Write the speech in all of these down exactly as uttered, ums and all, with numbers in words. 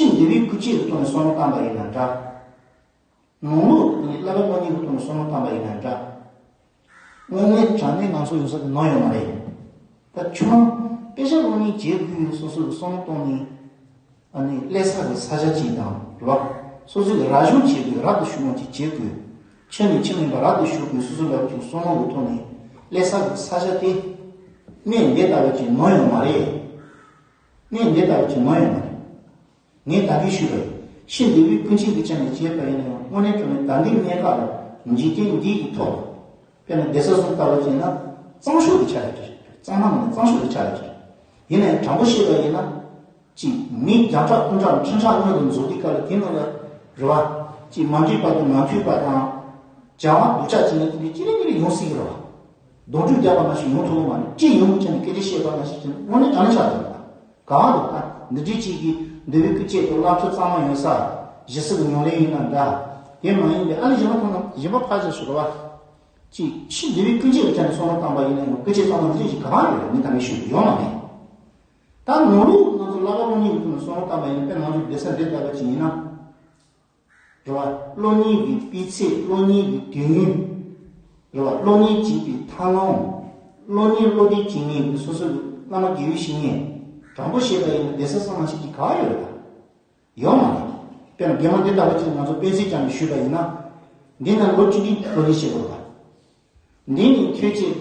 ཕྱི་འདོད་པའི་སྐུལ་བྱེད་ཀྱི་ཐོག་ནས་བསམ་བློ་བཏང་པ་ཡིན་ན་འདྲ། ནང་ལོགས་ཀྱི་བསླབ་པ་བློ་གཉེར་གྱི་ཐོག་ནས་བསམ་བློ་བཏང་པ་ཡིན་ན་འདྲ། དངོས་གནས་དྲང་གནས་ང་ཚོ་ཡོང་ས་དེ་ནོར་ཡོད་མ་རེད། ད་ཁྱོད་རང་དཔེ་ཆ་ཀློག་མཁན་བྱེད་དགོས། སོ་སོ་གི་བསམ་བློ་གཏོང་ནས། ཨ་ནི་སླེབས་ས་གི་ས་ཆ་གཅིག་དང་རེད་བ། སོ་སོ་གི་རག་གཞུང་བྱེད་དགོས། རབ་ཏུ་བྱུང་བ་ཅིག་བྱེད་དགོས། ཆེ་ནས་ཆེ་མིན་པ་རབ་ཏུ་བཞུགས་དགོས། སོ་སོ་ལ་ཅིག་བསམ་བློ་གི་ཐོག་ནས་སླེབས་ས་གི་ས་ཆ་དེ། གནས་འདི་ལྟ་བུ་ཅིག་ནོར་ཡོད་མ་རེད། གནས་འདི་ལྟ་བུ་ཅིག་ནོར་ཡོད་མ་རེད། ངས་ད་གིན་ཞུས་པ་ཡིན། ཕྱི་འདོད་པའི་ཀུན་སྤྱོད་ཀྱི་ཆ་ནས་བྱས་པ་ཡིན་ན་ཡང་། དངོས་གནས་དྲང་གནས་ད་ལྟའི་གནས་སྐབས་ལ་འཇིག་རྟེན་འདི་ཡི་ཐོག་ལ། དཔེར་ན་བསྡད་ས་བཟོ་ལྟ་བུ་བྱས་ན། གཙང་ཤོས་དེ་ཆགས་ཡོད་རེད། གཙང་མ་མིན་ན་གཙང་ཤོས་དེ་ཆགས་ཡོད་རེད། ཡིན་ན་ཡང་དྲང་པོ་བཤད་པ་ཡིན་ན། ཅིག་མི་བརྒྱ་ཕྲག་སྟོང་ཕྲག་ཁྲི་ཕྲག་སྔོན་དུ་འཛུལ་དུས་སྐབས་ལ། དེ་ནང་ལ་རེད་བ། ཅིག་མ་འདྲིས་པ་དང་མ་འཁྲུལ་པ་དང་། བྱ་བ་སྡུག་ཅག་བྱས་ན་དེ་འདྲའི་ཅི་རིགས་མི་རིགས་ཡོང་སྲིད་ཀྱི་རེད་བ། སྡོང་ཕྲུག་རྒྱག་པ་ནང་བཞིན་ཡོང་ཐུབ་ཀྱི་མ་རེད། ཅི་ཡོང་གི་ཆ་ནས་སྐད་ཆ་བཤད་པ་ནང་བཞིན་བྱས་ན་དངོས་གནས་དྲང་གནས་ཆགས་ཀྱི་རེད་བ། ག་བ་འདུག་ད་འདི་འདྲའི་ཅིག་གིས་འདོད་པའི་སྐུལ་བྱེད་དུ་བསླབ་ཚུལ་གཙང་མ་ཡོད་ས། ཞི་བསིལ་གྱི་ཉམས་ལེན་ཡིན་ན་འདྲ། དེ་མ་ཡིན་པའི་ཨ་ནི་གཞན་པ་ཐོག་ན་གཞན་པ་ཕར་ཕྱོགས་སུ་རེད་བ། ཅིག་ཕྱི་འདོད་པའི་ཀུན་སྤྱོད་ཀྱི་ཆ་ནས་བསམ་བློ་བཏང་པ་ཡིན་ན་ཡང་། སྐུལ་བྱེད་གཙང་མ་འདི་འདྲ་ཞིག་ག་པར་ཡོད་རེད། ངས་ད་ནས་ཞུས་ཡོད་མ་རེད། ད་ནང་ལོགས་ང་ཚོ་བསླབ་པ་བློ་གཉེར་གྱི་ཐོག་ནས་བསམ་བློ་བཏང་པ་ཡིན་ན། དཔེ་ང་ཚོ་བསྡད་ས་འདི་ལྟ་བུ་ཅིག་ཡིན་ན། རེད་བ། བློ་གཉེར་གྱི་སྤུས་ཚད། བློ་གཉེར་གྱི་དུས་ཡུན། རེད་བ། བློ་གཉེར་བྱེད་པའི་ཐབས་ལམ། བློ་གཉེར་བློ་གཏད་བྱེད་མཁན་གྱི་སོ་སོ་གི་བླ་མ་དགེ་བའི་བཤེས་གཉེན། དྲང་པོ་བཤད་པ་ཡིན་ན་བསྡད་ས་བསམ་ན་ཞིག་གི་ག་ཡོད་རེད་ད། ཡོད་མ་རེད། དཔེར་ན་རྒན་མོ་འདི་ལྟ་བུ་ཅིག་ང་ཚོ་དཔེ་མཚོན་བྱས་ནས་ཞུས་པ་ཡིན་ན། འདི་ན་ལོ་བཅུ་བདུན་སློབ་གཉེར་བྱེད་དགོས་རེད་བ། འདི་ནི་ཁྱོད་ཀྱིས་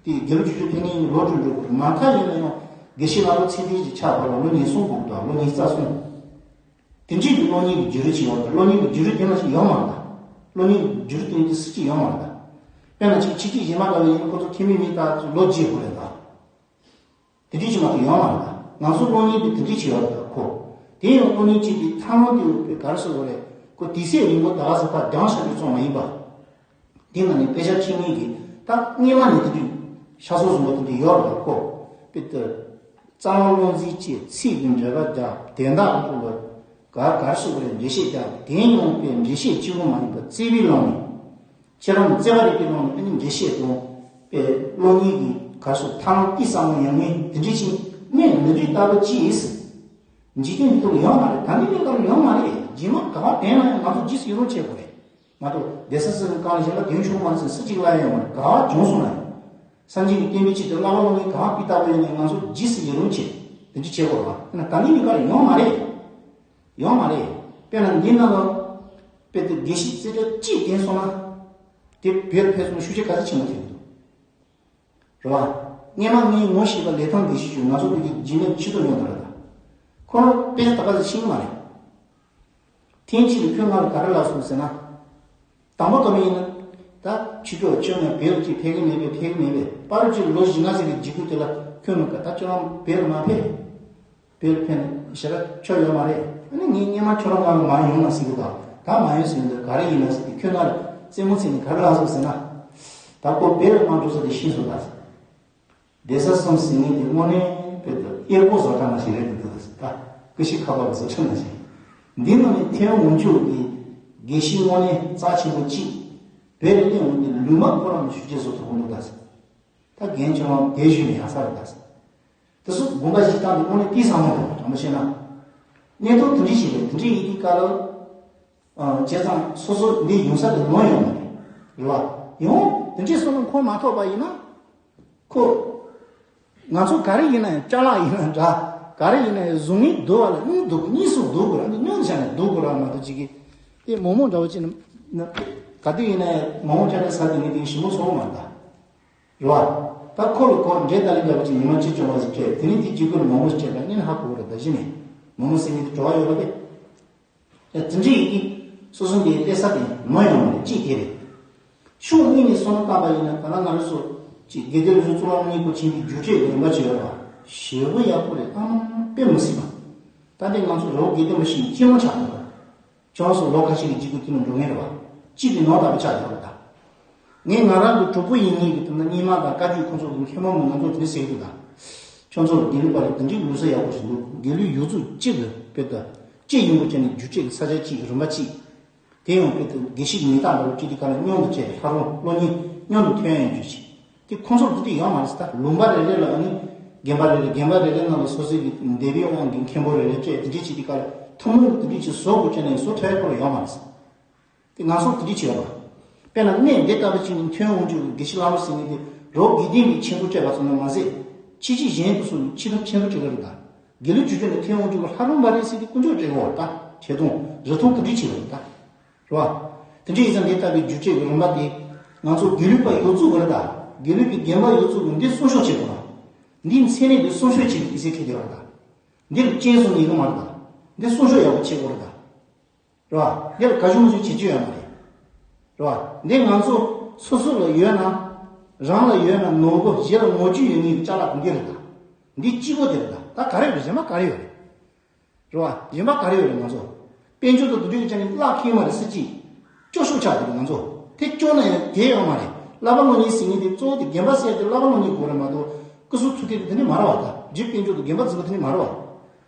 དེ་དགེ་ལུགས་ཆོས་སྤྱོད་ཕན་ནི་ལོ་དྲུག་འགྲོ་དགོས་རེད། མ་མཐའ་ཡིན་ན་ཡང་དགེ་བཤེས་ལ་ལོ་ཚད་ལྡན་ཞིག་ཆགས་པ་ལ་ལོ་ཉེར་གསུམ་འགོར་གི་འདུག་ལོ་ཉེར་རྩ་གསུམ། དེ་འདྲའི་གི་སློབ་གཉེར་གྱི་བརྒྱུད་རིམ་ཞིག་ཡོད་རེད། སློབ་གཉེར་གྱི་བརྒྱུད་རིམ་དེ་ནང་ཞིག་ཡོད་མ་རེད་ད། སློབ་གཉེར་གྱི་བརྒྱུད་རིམ་དེ་ནང་དེ་སྲིད་ཀྱི་ཡོད་མ་རེད་ད། དཔེར་ན་ཅིག་ཕྱི་རྒྱལ་གཞན་མ་འདྲ་བ་ཡིན་ན། ཁོ་ཚོ་ཁྱིམ་མི་མི་ལྟར་ལོ་བརྒྱད་དགོས་རེད་ད། དེ་འདྲའི་ཅིག་མ་གཏོགས་ཡོད་མ་རེད་ད། ང་ཚོ་སློབ་གཉེར་དེ་དེ་འདྲའི་ཅིག་ཡོད་རེད་ད་ཁོ། དེ་ཡང་སློབ་གཉེར་བྱེད་པའི་ཐབས་ལམ་དེ་ཡང་དཔེ་ག་རེ་ཟེར་དགོས་རེད། ཁོ་དུས་ཚོད་རིང་པོ་ད་ག་ཟེ་ཕར་འགྱངས་བཞག་རྒྱུ་ཙམ་མ་ཡིན་པ། དེ་ནང་ནས་དཔེ་ཆ་ཁྲིད་མཁན་གྱི་ད་སྔོན་མ་ནས་དེ་དུས་ཤ་ཚ་བཟུང་བ་དེ་འདྲ་ཡོད་རེད་ད་ཁོ། དཔེ་ལྟར། རྩ་བ་བློ་འཛིན་བྱས། ཚིག་གི་འགྲེལ་པ་རྒྱག་དོན་དག་ལ་ཐུག་ལ། ག་ག་རེ་ཟེར་དགོས་རེད། འགྲེལ་བཤད་རྒྱག་དེ་ཡང་དཔེ་འགྲེལ་བཤད་གཅིག་པོ་མ་ཡིན་པར་རྩིས་པའི་ཀློང་ནས། ཁྱེད་རང་རྩོད་པ་རིག་པའི་ཀློང་ནས་ཨ་ནི་འགྲེལ་བཤད་དང་། དཔེ་བློ་གཉེར་གྱི་ག་རེ་ཟེར། ཐབས་ལམ་གཏིང་ཟབ་མོ་ཡོད་མཁན་དེ་འདྲ་ཅིག་གནས་མི་འདུག་ལྟ་བུ་ཅིག་འཇིག་རྟེན་འདི་ཐོག་ཡོད་མ་རེད། ད་ནི་གནས་སྐབས་ཡོད་མ་རེད། རྗེས་མ་ག་པར་བསྟན་ན་ཡང་ང་ཚོ་རྗེས་སུ་ཡི་རང་བྱེད་དགོས་རེད། མ་གཏོགས་བསྡད་ས་ཟེར་ནས་གང་ལ་གཞན་པ་དོན་ཆུང་མ་ཟེར་སུ་གཅིག་ལ་ཡང་ཡོད་མ་རེད། ག་བ་བྱུང་སོང་ན་ཡང་། སངས་རྒྱས་ཀྱི་བསྟན་པའི་ཆེད་དུ་བསླབ་པ་བློ་གཉེར་ག་བ་སྤུས་དག་པོ་ཡོད་ནས་ང་ཚོ་རྗེས་སུ་ཡི་རང་བྱེད། དེ་འདྲ་བྱེད་དགོས་རེད་བ། ཡིན་ན་ད་ནི་གནས་སྐབས་ལ་ཡོད་མ་རེད། ཡོད་མ་རེད། དཔེར་ན་འདི་ནང་ལ་དཔེ་དེ་དགེ་བཤེས་རྩེ་གྲས་གཅིག་བསྟེན་སོང་ན། དེ་བོད་ཕེབས་སོང་ཤུགས་རྐྱེན་ག་ཚོད་ཆེན་པོ་ཐེབས་འདུག་རེད་བ། སྔོན་མ་ངས་ངོ་ཤེས་པ་ལས་ཐང་དགེ་བཤེས་ཀྱིས་ང་ཚོ་བོད་ཀྱི་རྒྱུན་ལས་ཆེད་དུ་ཡོང་དུ་རེད་ད། ཁོ་རང་དཔེ་ཆ་ད་ག་ཚོད་ཤེས་ཀྱི་མ་རེད། ཐེངས་གཅིག་ལ་ཁོས་ང་ལ་ག་རེ་ལབ་སོང་ཟེར་ན། དང་པོ་ཀ་མེད་ཡིན་ན། ད་ཕྱི་དྲོ་ཁྱོད་ང་བོད་ལ་ཅིག་ཕེབས་ཀྱི་མེད་པས། ཕེབས་ཀྱི་མེད་པས། པ་རུ་ཅིག་ལོ་བཞི་ལྔ་ཟིན་པའི་འཇིགས་སྐུལ་དེ་ལ་ཁོས་ང་ད་ཁྱོད་རང་བོད་ལ་མ་ཕེབས། བོད་ལ་ཕེབས་ན་ཞེ་དྲག་ཆོ་ཡོད་མ་རེད། ཨ་ནི་ངས་སྔོན་མ་ཁྱོད་རང་ང་ལ་མ་ཡོང་ན་ཟེར་གི་ད། ད་མ་ཡོང་ཟེར་གི་འདུག་ག་རེ་ཡིན་ན་ཟེར་དུས་ཁོས་ང་ལ་རྩེད་མོ་རྩེ་ནས་ག་རེ་ལབ་སོང་ཟེར་ན། ད་ཁོ་བོད་ལ་མ་འགྲོ་ས་དེ་ཤེས་སོང་ད་ཟེར། བསྡད་ས་གསུམ་ཟེར་མཁན་དེ་དངོས་གནས་བོད་དུ་གཡས་སྐོར་བཟོ་གྲྭ་ནང་བཞིན་རེད་འདུག་ད་སྐུ་ཞབས་ཁ་པར་གྱི་བཟོ་གྲྭ་ནང་བཞིན། འདི་ནང་ནས་ཐེངས་འོང་ཆོག་གི་དགེ་བཤེས་དངོས་གནས་རྩ་ཆེན་པོ་གཅིག་བོད་ལ་སླེབས་འོང་དུས་ལུང་པ་ཁོ་རང་ལ་ཞུ་རྒྱུ་བཟོ་ཐུབ་ཀྱི་འདུག་ད་ཟེར། ད་རྒན་ཁྱོད་རང་དེ་ཞུས་ན་ཡག་ས་རེད་ད་ཟེར། དེ་ཚོ་དགོངས་པ་བཞེས་སྟངས་དེ་དངོས་གནས་གཏིང་ཟབ་མོ་རེད། དྲང་པོ་བཤད་ན། གནས་སྟངས་དེ་འདྲ་ཞིག་རེད། དེ་འདྲ་ཡིན་དུས་སྐབས་ལ། ཨ། བྱས་ཙང་སོ་སོ་འདི་ཡོང་ས་དེ་ནོར་ཡོང་མ་རེད། རེད་བ། ཡང་དེ་འདྲའི་བསམ་བློ་འཁོར་མ་ཐུབ་པ་ཡིན་ན། ཁོ། ང་ཚོ་ག་རེ་ཡིན་ན་ཡང་ཅ་ལག་ཡིན་ན་འདྲ། ག་རེ་ཡིན་ན་ཡང་བཟུང་ངེས་འདུག་པ་ལ་གཉིས་འདུག་གཉིས་སུ་འདུག་དགོས་ར། འདི་སྙོམས་བཞག་ནས་འདུག་དགོས་ར་མ་གཏོགས་ཅིག་གིས། དེ་མོག་མོག་འདྲ་བོ་ཅིག་ནི། ག་དུས་ཡིན་ན་ཡང་མོག་མོག་ཅ་ལག་ཟ་དུས་ངས་དེ་ཞིམ་པོ་ཚོར་མ་གདའ། རེད་བ། ད་ཁོ་ལ་ཁོ་འབྲས་ཏཱ་ལའི་འདྲ་བོ་ཅིག་ཉི་མ་གཅིག་བཅོ་ལྔ་ཟིག་སྤྲད། དེ་ནས་དེ་གཅིག་པུར་མང་པོ་ཞིག་སྤྲད་པ་ནི་ཧ་གོ་གི་རེད། ད་གཞི་ནས་མང་པོ་ཟེར་མཁན་དེ་བྲོ་བ་ཡོད་རེད་པས། ད་དེ་འདྲ་ཡིན་གྱི་སོ་སོ་འདི་སླེབས་ས་དེ་མ་ཡོང་བ་རེད། གཅིག་དེ་རེད། ཕྱོགས་གཉིས་ནས་བསམ་བློ་བཏང་པ་ཡིན་ན། ད་ལྟ་ང་རང་ཚོ་ཅིག་དགེ་ལྡན་ལུགས་སྲོལ་གཙུག་ལག་སློབ་གཉེར་སྐོར་ཆེན་པོའི་རྒྱུགས་སྤྲོད་ཀྱི་རིམ་པ་ཅིག་ཡོད་རེད་བ། ཞེ་པོ་ཡག་པོ་རེད། ཨ་མ་དཔེ་མི་སྲིད་པ། ད་ལྟའི་ང་ཚོ་རི་བོ་དགེ་ལྡན་པ་ཞིག་སྐྱིད་མོ་ཆགས་འདུག་ཁྱོད་ཚོ་ལོ་ཁ་ཤས་ཀྱི་རྗེས་ཀྱི་དུས་ལ་འགྲོ་ངེས་རེད་བ། གཅིག་གི་ནོར་ལྟ་བུ་ཆགས་ཡོད་རེད་ད། ངས་ང་རང་གི་གྲོགས་པོ་ཡིན་ངེས་ཀྱི་དུས་ན་སྙེ་མ་དང་བཀའ་བརྒྱུད་ཁོང་ཚོ་གི་མཁན་པོ་མོ་ང་ཚོ་དེ་ཟེར་གྱི་འདུག་ད། ཁྱོད་ཚོ་ལ་དགེ་ལུགས་པ་ལ་དེ་འདྲའི་ལུགས་སྲོལ་ཡག་པོ་ཞིག་འདུག་དགེ་ལུགས་ཡོངས་རྫོགས་གཅིག་གི་དཔེ་ལྟ། གཅིག་ཡོང་དགོས་བྱས་ནས་རྒྱུགས་སྤྲོད་ཀྱི་ས་ཆ་གཅིག་རིམ་པ་གཅིག་དེ་ཡང་དཔེ་ལྟ་དགེ་བཤེས་ཀྱི་མི་རྟག་འདྲ་བོ་གཅིག་དེ་ག་ལ་མཉམ་དུ་བྱས་ལྷ་རུང་སློབ་གཉེར་མཉམ་དུ་ཐོན་ཡོང་རྒྱུ་ཞིག་དེ་ཁོང་ཚོར་དེ་དུས་ཡོད་མ་རེད་ཟེར། ད་ལུང་པ་རེ་རེ་ལ་ཨ་ནི་ དགོན་པ་རེ་རེ་དགོན་པ་རེ་རེ་ནང་ལ་སོ་སོའི་གི་འདས་པའི་དབང་གིས་མཁན་པོ་རེ་རེ་སྤྲད། དེ་འདྲས་བྱེད་དུས་སྐབས་ལ་ཐུན་མོང་གི་དེ་འདྲས་ཀྱི་བཟོ་དགོས་ཀྱི་ནས་བཟོ་ཐུབ་ཡ་ཁོ་རང་ཡོད་མ་རེད། དེ་ང་ཚོ་དེ་འདྲས་བྱེད་ཡོད་པ། དཔེར་ན་གནས་འདི་ལྟ་བུ་ཅིག་ནས་ཐོན་འོང་རྒྱུ་གི་དགེ་བཤེས་ལྷ་མོ་ཟེར་མཁན་དེ་རོ་དགེ་ལྡན་པའི་ཆེན་པོ་སྤྲད་པ་ཙམ་དུ་མ་ཟད། ཕྱི་ཕྱི་གཞན་དུ་སོང་ནས་ཕྱི་ཐབས་ཆེན་པོ་སྤྲད་ཀྱི་རེད་ད། དགེ་ལུགས་ཆོས་སྤྱོད་ནས་ཐོན་འོང་རྒྱུ་གི་ལྷ་རམས་པ་རེད་ཟེར་ཏེ་དཀོན་མཆོག་སྤྲད་དགོས་པ་ད། ཆེ་མཐོང་རིགས་མཐོང་དེ་འདྲས་བྱེད་དགོས་རེད་ད། རེད་བ། དེ་འདྲ་ཡིན་ཙང་འདི་ལྟ་བུའི་སྒྱུ་རྩལ་གྱི་རིམ་པ་དེ་ང་ཚོ་དགེ་ལུགས་པ་ཡོད་ཚུལ་གྱི་རེད་ད། དགེ་ལུགས་ཀྱི་དགོན་པ་ཡོད་ཚུལ་གྱི་འདི་སྲུང་སྐྱོབ་བྱེད་དགོས་ད། འདིའི་མཚན་གནས་འདི་སྲུང་སྐྱོབ་བྱེད་ཀྱི་ཟེར་མཁན་དེ་རེད་ད། འདི་ལ་སྐྱོན་གསུམ་ཡིན་གྱི་མ་རེད་ད། འདི་སྲུང་སྐྱོབ་ཡག་པོ་བྱེད་དགོས་རེད་ད། རེད་བ། འདི་ལ་ག་ཞུ་མ་ཞུ་བྱེད་རྒྱུ་ཡོད་མ་རེད། རེད་བ། འདི་ང་ཚོ་སོ་སོ་ལ་ཡོད་ན། རང་ལ་ཡོད་ན་ནོར་བུ། གཞན་ལ་ངོ་རྒྱུ་ཡོད་ངེས་ཀྱི་ཅ་ལག་འདི་རེད་ད། འདི་གཅིག་པོ་དེ་རེད་ད། ད་ག་རེ་ཡོད་རེད། གཞན་པ་ག་རེ་ཡོད་རེད། རེད་བ། གཞན་པ་ག་རེ་ཡོད་རེད། ང་ཚོ་དཔལ་འབྱོར་དང་དེ་འདྲ་གི་ཆ་ནས་བརླག་ཁེལ་མ་རེད་ཟེར་གྱི། སྐྱོ་ཤོས་ཆགས་འདུག་ང་ཚོ་དེ་སྐྱོ་ན་ཡང་དེ་ཡོད་མ་རེད། བསླབ་པ་སློབ་གཉེར་ཟེར་མཁན་དེ་གཙོ་བོ་དེ་དགོན་པ་ཟེར་དེ་བསླབ་པ་སློབ་གཉེར་དགོས་རེད་མ་གཏོགས་སྐུ་གསུང་ཐུགས་རྟེན་དེ་འདྲ་མ་རེད་བ། ད་རྗེ་དཔལ་འབྱོར་དང་དགོན་པ་འཛུགས་པ་དེ་འདྲ་མ་རེད་བ།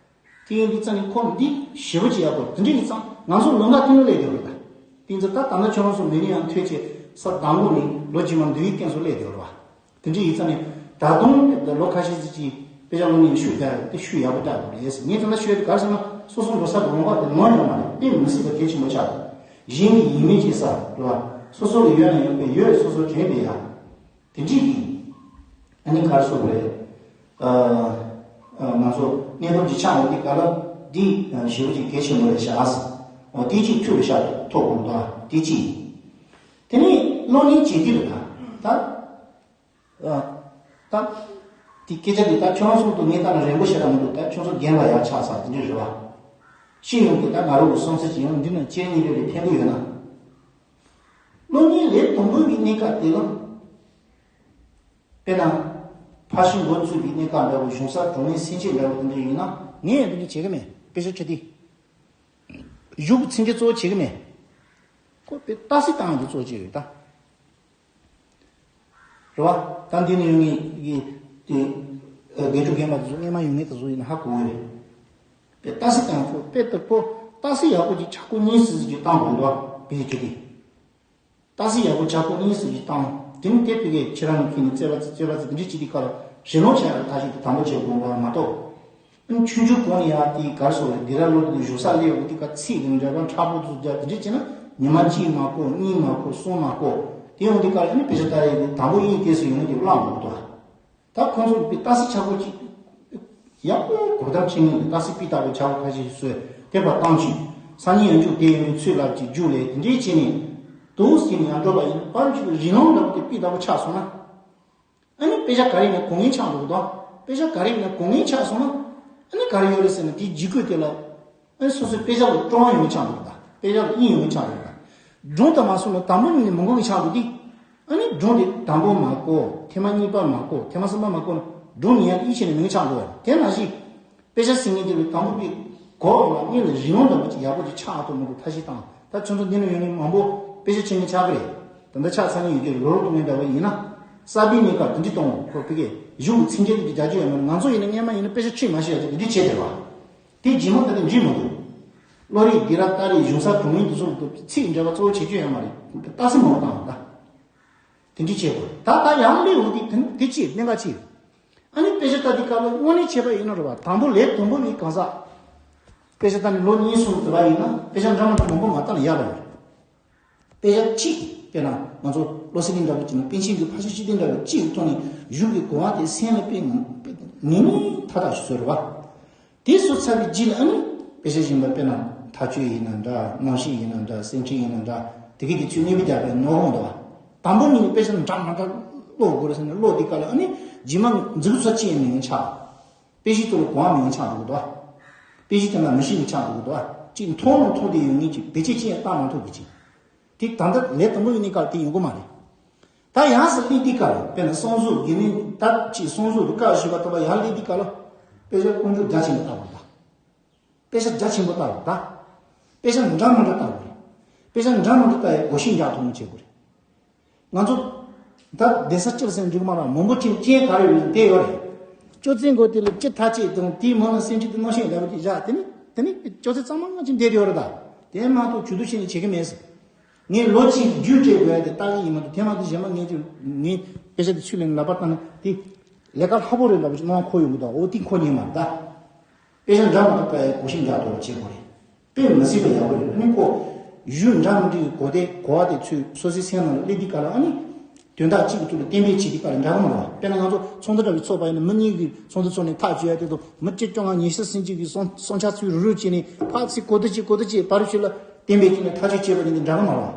དེ་ཡིན་དུས་ཙང་ནི་ཁོ་འདི་ཞེ་པོ་ཅིག་ཡག་པོ་དེ་འདྲ་ཡིན་ཙང་ང་ཚོ་ལུང་པ་དེ་ནས་སླེབས་དེ་རེད་ད། དེ་ཚོ་ད་ད་ལྟ་ཁྱོད་རང་ཚོ་མི་ནི་ཡང་ཐོས་ཆེ་ས་དང་པོ་ནས་ལོ་རྗེས་མ་འདུལ་བའི་རྐྱེན་སོགས་སླེབས་དེ་རེད་བ། དེ་འདྲ་ཡིན་ཙང་ནི་ད་དུང་ལོ་ཁ་ཤས་ཅིག་གིས་དཔེ་ཆ་སློབ་གཉེར་ཤུགས་རྒྱག་དེ་ཤུགས་ཡག་པོ་རྒྱག་དགོས་རེད། ངས་དེ་འདྲ་ཤོད་དེ་ག་རེ་ཟེར་ན་སོ་སོ་འགྲོ་ས་གི་ལུང་པ་དེ་ལོང་ཡོད་མ་རེད། དཔེ་མི་སྲིད་པ་གལ་ཆེན་པོ་ཆགས་འདུག་གཞན་གྱི་ཡིན་མིན་བྱེད་ས་རེད་བ། སོ་སོ་ལ་ཡོད་ན་ཡོད་པའི་ཡོད་སོ་སོ་དྲན་པའི་ཡ། དེ་འདྲས་ཀྱི། ཨ་ནི་ག་རེ་ཟེར་དགོས་རེད། ཨ། ཨ། ང་ཚོ་གནས་བབ་ཅིག་ཆགས་ཡོང་དུས་ག་ལ་འདི་ཞེ་པོ་ཅིག་གལ་ཆེན་པོ་རེད་ཤག་འོ་དེ་གཅིག་ཐུགས་ལ་ཤར་ཐུབ་དགོས་འདུག་དེ་གཅིག་དེ་ནས་སློབ་གཉེར་བྱེད་དུས་ལ་ད། ད། ཨ། ད། དེ་སྐད་ཆ་འདི་ད་ཁྱོད་རང་ཚོ་དུ་ངས་ལྟ་ན་རན་པོ་ཞེ་དྲག་མི་འདུག་ད་ཁྱོད་ཚོ་རྒན་པ་ཡག་ཆགས་ས་དེ་འདྲས་རེད་བ། ཤེས་ཡོང་གི་ད་ང་རང་གི་བསམ་ཚུལ་ཅིག་ཡང་འདི་ན་ཁྱེད་གཉིས་རེ་རེ་ཕན་གི་ཡོད་ན། སློབ་གཉེར་ལས་དང་པོ་གི་གནས་སྐབས་དེ་ལ། དཔེར་ན། ཕར་ཕྱིན་འགོ་ཚུགས་པའི་གནས་སྐབས་འདྲ་བོ་གཞུང་ས་གྲོང་མི་སེམས་ཅན་འདྲ་བོ་དེ་འདྲ་ཡིན་ན་ངས་ཡང་དེ་འདྲ་བྱེད་གི་མེད། དཔེ་ཆ་ཁྲིད་དུས། གཞུང་གི་མཚན་བྱེད་གཙོ་བོ་བྱེད་གི་མེད། ཁོ་དཔེ་ཏག་སེ་བཏང་ཡག་གི་གཙོ་བོ་བྱེད་ཡོད་ད། རེད་བ། ད་འདི་ནས་ཡོང་ངེས་ཀྱི་དེ། དགེ་ཕྲུག་རྒན་པ་དེ་ཚོ་སྔས་མ་ཡོང་ངེས་དེ་ཚོ་ཡིན་ན་ཧ་གོ་གི་རེད། དཔེ་ཏག་སེ་བཏང་ཡག་ཁོ་དཔེ་དེ་ཁོ་ཏག་སེ་ཡག་པོ་ཅིག་ཆག་སྒོ་གཉིས་སུ་ཟིག་ཅིག་བཏང་དགོས་འདུག་དཔེ་ཁྲིད་དུས། ཏག་སེ་ཡག་པོ་ཆག་སྒོ་གཉིས་སུ་ཅིག་བཏང་། དེ་ནི་དེ་ཕ་གིའི་ཁྱེད་རང་གི་ནི་རྩོད་པ་རྩོད་པ་རྩོད་འདི་འདྲ་བྱེད་དུས་སྐབས་ལ་རི་ལོང་བྱ་ཡག་ཐབས་ཤེས་དེ་དང་པོ་བྱེད་དགོས་པ་མ་གཏོགས། ཨང་། ཆུང་ཆུང་གོང་ནས་ཡར་དེའི་གར་སོགས་ལ་སྡེ་ར་སློབ་དེ་བཞུགས་ས་སླེབས་འོང་དུས་ཀ་ཚིག་གི་འགྲེལ་པ་མཁྲེགས་པོ་ཚོ་རྒྱག་དེ་འདྲ་བྱས་ན་ཉི་མ་གཅིག་མ་གོ་གཉིས་མ་གོ་གསུམ་མ་གོ། དེ་ཡོང་དུས་ཀ་ཨ་ནི་དཔེ་ཆ་ལྟ་ཡག་དེ་དང་པོ་དབྱིངས་སྐྱེས་སུ་ཡོང་དུས་བླངས་འདུག་ད། ད་ཁོང་ཚོ་གི་ཏག་སེ་ཆག་སྒོ་གཅིག་ཡག་པོ་གོ་བརྡ་འཕྲིན་ལས་ཀྱི་ཏག་སེ་པི་ལྟ་བུ་ཆག་སྒོ་ཁ་ཤས་ཤིག་བཟོས་དེ་པར་བཏང་བྱས། སང་ཉིན་ཡང་འཇུག་དེ་ཡོང་ཚུལ་ལབ་ཀྱི་རྒྱུགས་ལས་དེ་འདྲའི་བྱས་ནས་འདུག་ཟེར་ནས་ཡང་འགྲོ་བ་ཡིན། པར་གཅིག་རི་ལོང་འདྲ་པོ་དེ་པི་ལྟ་བུ་ཆགས་སོང་ན། ཨ་ནི་དཔེ་ཆ་ག་རེ་ཡིན་ན་གོ་ངེས་ཆགས་འགྲོ་གི་འདུག་དཔེ་ཆ་ག་རེ་ཡིན་ན་གོ་ངེས་ཆགས་སོང་ན། ཨ་ནི་ག་རེ་ཡོད་རེད་ཟེར་ན་དེའི་ལྗིད་སྐུད་དེ་ལ། ཨ་ནི་སོ་སོའི་དཔེ་ཆ་ལ་སྤྲོ་བ་ཡོང་ངེས་ཆགས་འགྲོ་གི་འདུག་དཔེ་ཆ་ལ་དབྱིངས་ཡོང་ངེས་ཆགས་འགྲོ་གི་འདུག་སྒྲུང་དང་མ་སོང་ན་དང་པོ་ཉིད་ནས་མི་གོ་ངེས་ཆགས་འགྲོ་དུས། ཨ་ནི་སྒྲུང་དེ་དང་པོ་མ་གོ། ཐེངས་མ་གཉིས་པ་མ་གོ། ཐེངས་མ་གསུམ་པ་མ་གོ་ན་སྒྲུང་ཉན་ཡག་ཡིད་ཆེས་ནས་མི་ངེས་ཆགས་འགྲོ་བ་རེད། དེ་ནང་བཞིན། དཔེ་ཆ་ཟིན་ངེས་དེ་ལ་དང་པོ་པའི་གོ་བ་ལ་སྔོན་ལ་རི་ལོང་འདྲ་པོ་ཅིག་ཡག་པོ་ཅིག་ཆགས་ཐུབ་མི་འདུག་ཐབས་ཤེས་བཏང་། ད་ཁྱོད་ཚོ་འདི་ནས་ཡོང་མཁན་མང་པོ་དཔེ་ཆ་ཁྱེར་མཁན་ཆགས་ཀྱི་རེད། ད་ལྟ་ཆགས་ཚར་མཁན་ཡོད་ཀྱི་རེད། ལོ་རོ་གཏོང་མཁན་འདྲ་པོ་ཡིན་ན། གསར་པའི་གནས་སྐབས་འདི་འདྲ་གཏོང་དགོས། ཁོ་ཕ་གིའི་གཞུང་གི་མཚན་བྱེད་དེ་རྒྱག་རྒྱུ་ཡོད་མ་རེད། ང་ཚོ་ཡིན་ན་སྔས་མ་ཡིན་ན་དཔེ་ཆ་ཁྲིད་མ་ཤེས་ཡག་ཅིག་འདི་འདྲ་བྱས་བསྡད་པ། དེ་རྗེས་མ་ད་ནི་འགྲིག་མི་འདུག་བློ་རིག་སྡེ་ར་ལྟ་རེ་གཞུང་ས་གྲོང་ཡིན་དུ་སོང་འདུག་ཚིག་འདྲ་པོ་གཙོ་བོ་བྱེད་རྒྱུ་ཡོད་མ་རེད། ཏག་སེ་མང་པོ་བཏང་བ་ད། དེ་འདྲ་བྱེད་དགོས། ད་ད་ཡང་སླེབས་འོང་དུས་དེ་དེ་ཅི་གནད་འགག་ཅི། ཨ་ནི་དཔེ་ཆ་ལྟ་དུས་སྐབས་ལ་དངོས་གནས་བྱས་པ་ཡིན་ན་རེད་བ། དང་པོ་ལས་དང་པོ་ནི་གང་ཟག་དཔེ་ཆ་ལྟ་ནས་ལོ་གཉིས་གསུམ་དུ་བ་ཡིན་ན་དཔེ་ཆ་འདྲ་མི་འདྲ་མང་པོ་མ་ལྟ་ན་ཡག་པ་རེད། དཔེ་ཆ་གཅིག་དཔེར་ན་ང་ཚོ་བློ་གསལ་གླིང་འདྲ་པོ་གཅིག་ན་པཎ་ཆེན་གྱི་ཕར་ཕྱིན་སྤྱི་དོན་འདྲ་པོ་གཅིག་གི་ཐོག་ནས་གཞུང་གི་གོ་བ་དེ་སེམས་ལ་དཔེ་ནི་ནི་མཐའ་དག་ཞིག་བཟོས་རེད་བ། དེ་སོ་ཚར་བའི་རྗེས་ལ་ཨ་ནི་དཔེ་ཆ་གཞན་པ་དཔེར་ན་མཐའ་དཔྱོད་ཡིན་ན་འདྲ། རྣམ་བཤད་ཡིན་ན་འདྲ། གསེར་ཕྲེང་ཡིན་ན་འདྲ། དེ་གའི་དུས་ཚོད་གནས་པའི་རྒྱ་བའི་ནོར་འོང་འདུག་བ། དང་པོ་ཉིད་ནས་དཔེ་ཆ་འདྲ་མ་འདྲ་ཀློག་དགོས་རེད་ཟེར་ནས་ཀློག་དུས་སྐབས་ལ་ཨ་ནི་རྗེས་མ་འཛུགས་ས་ཅི་ཡང་མེད་མཁན་ཆགས། དཔེ་གཞི་ཐོག་ལ་གོ་བ་མེད་མཁན་ཆགས་འགྲོ་གི་འདུག་བ། དཔེ་གཞི་དེ་ལ་མི་ཤེས་མཁན་ཆགས་འགྲོ་གི་འདུག་བ། ཅིག་མཐོང་རུང་མཐོང་བསྡད་ཡོད་མཁན་ཅིག་བེད་སྤྱོད་ཅི་ཡང་བཏང་མ་ཐུབ་པ་ཅིག་དེ་ད་ལྟ་ལས་དང་པོ་ཡིན་ནའི་སྐབས་དེ་ཡོང་གི་མ་རེད། ད་ཡང་སེ་སླེབས་དུས་སྐབས་ལ་དཔེར་ན་གསང་གསུམ་དགེ་འདུན་ད་ཅིག་གསང་གསུམ་རུ་བཀའ་ཞུས་པ་ལྟ་བུ་ཡར་སླེབས་དུས་སྐབས་ལ་དཔེ་ཆ་དཀོན་མཆོག་རྒྱ་ཆེན་པོ་ལྟ་བུ་རེད་ད། དཔེ་ཆ་རྒྱ་ཆེན་པོ་ལྟ་བུ་རེད་ད། དཔེ་ཆ་འདྲ་མི་འདྲ་ལྟ་བུ་རེད། དཔེ་ཆ་འདྲ་མི་འདྲ་ལྟ་ཡག་གོ་ཤེས་རྒྱག་ཐུབ་མཁན་བྱེད་དགོས་རེད། ང་ཚོ་ད་གདན་ས་སྤྱིར་ཟེར་འགྲིག་མ་རེད། མང་པོ་ཅིག་རྐྱེན་ག་རེ་ཡོད་ན་དེ་ཡོད་རེད། ཅོག་ཙེ་མགོ་དེ་ལ་སྤྱི་ཐག་བཅད་དང་དེའི་མོ་ལ་སེམས་ཅན་དེ་མནོ་ཤེས་འདྲ་པོ་ཅིག་བཞག་དེ་ནི་དེ་ནི་ཅོག་ཙེ་གཙང་མ་ཅིག་འདེད་དེ་ཡོད་རེད་ད། དེ་མ་གཏོགས་ཇུས་གཏོགས་བྱས་ནས་བྱེད་ཀྱི་མེད་ཟེར། ངས་ལོ་གཅིག་རྒྱུན་སྤྲད་དགོས་ཡ་དེ་ལྟ་གི་ཡིན་མ་གཏོགས་དེ་མ་གཏོགས་གཞན་པ་ངས་ཅིག་ངས་དཔེ་ཆ་དེ་ཚུར་ལེན་ལག་པ་བཏང་ན་དེ། ལས་ཀ་སླ་པོ་རེད་འདྲ་པོ་ཅིག་སྣང་བ་འཁོར་ཡོང་གི་འདུག་འོ་དེ་འཁོར་ཉན་མ་རེད་ད། དཔེ་ཆ་འདྲ་མི་འདྲ་དཔེ་གོ་ཤེས་འདྲ་འདྲ་བྱེད་དགོས་རེད། དཔེ་མི་སྲིད་པ་ཡག་པོ་རེད། ཨ་ནི་ཁོ་གཞུང་འདྲ་མི་འདྲའི་གོ་བདེ་གོ་བ་དེ་ཚོས་སོ་སོའི་སེམས་ནང་ལ་སླེབས་དུས་སྐབས་ལ། ཨ་ནི་དོན་དག་གཅིག་གི་ཐོག་ལ་གཏན་འབེབས་བྱེད་དུས་སྐབས་ལ་འདྲ་གི་མ་རེད་བ། དཔེར་ན་ང་ཚོ་ཚོགས་འདུ་འདྲ་བའི་ཚོགས་པ་ཡིན་ན་མི་གཉིས་ཀྱིས་ཚོགས་འདུ་ཚོགས་ནས་ཐག་གཅོད་ཡ་དེ་དང་མི་གཅིག་བཅོ་ལྔ་ཉི་ཤུ་ཟིན་གཅིག་གིས་བསམ་བསམ་འཆར་ཚུར་རུབ་རུབ་བྱས་ནས་ཕར་ཚིག་གོ་བསྡུར་བྱས་གོ་བསྡུར་བྱས་བར་ཞིག་ལ་གཏན་འབེབས་བྱས་ནས་ཐག་གཅོད་བྱས་པ་ཡིན་ན་འདྲ་གི་མ་རེད་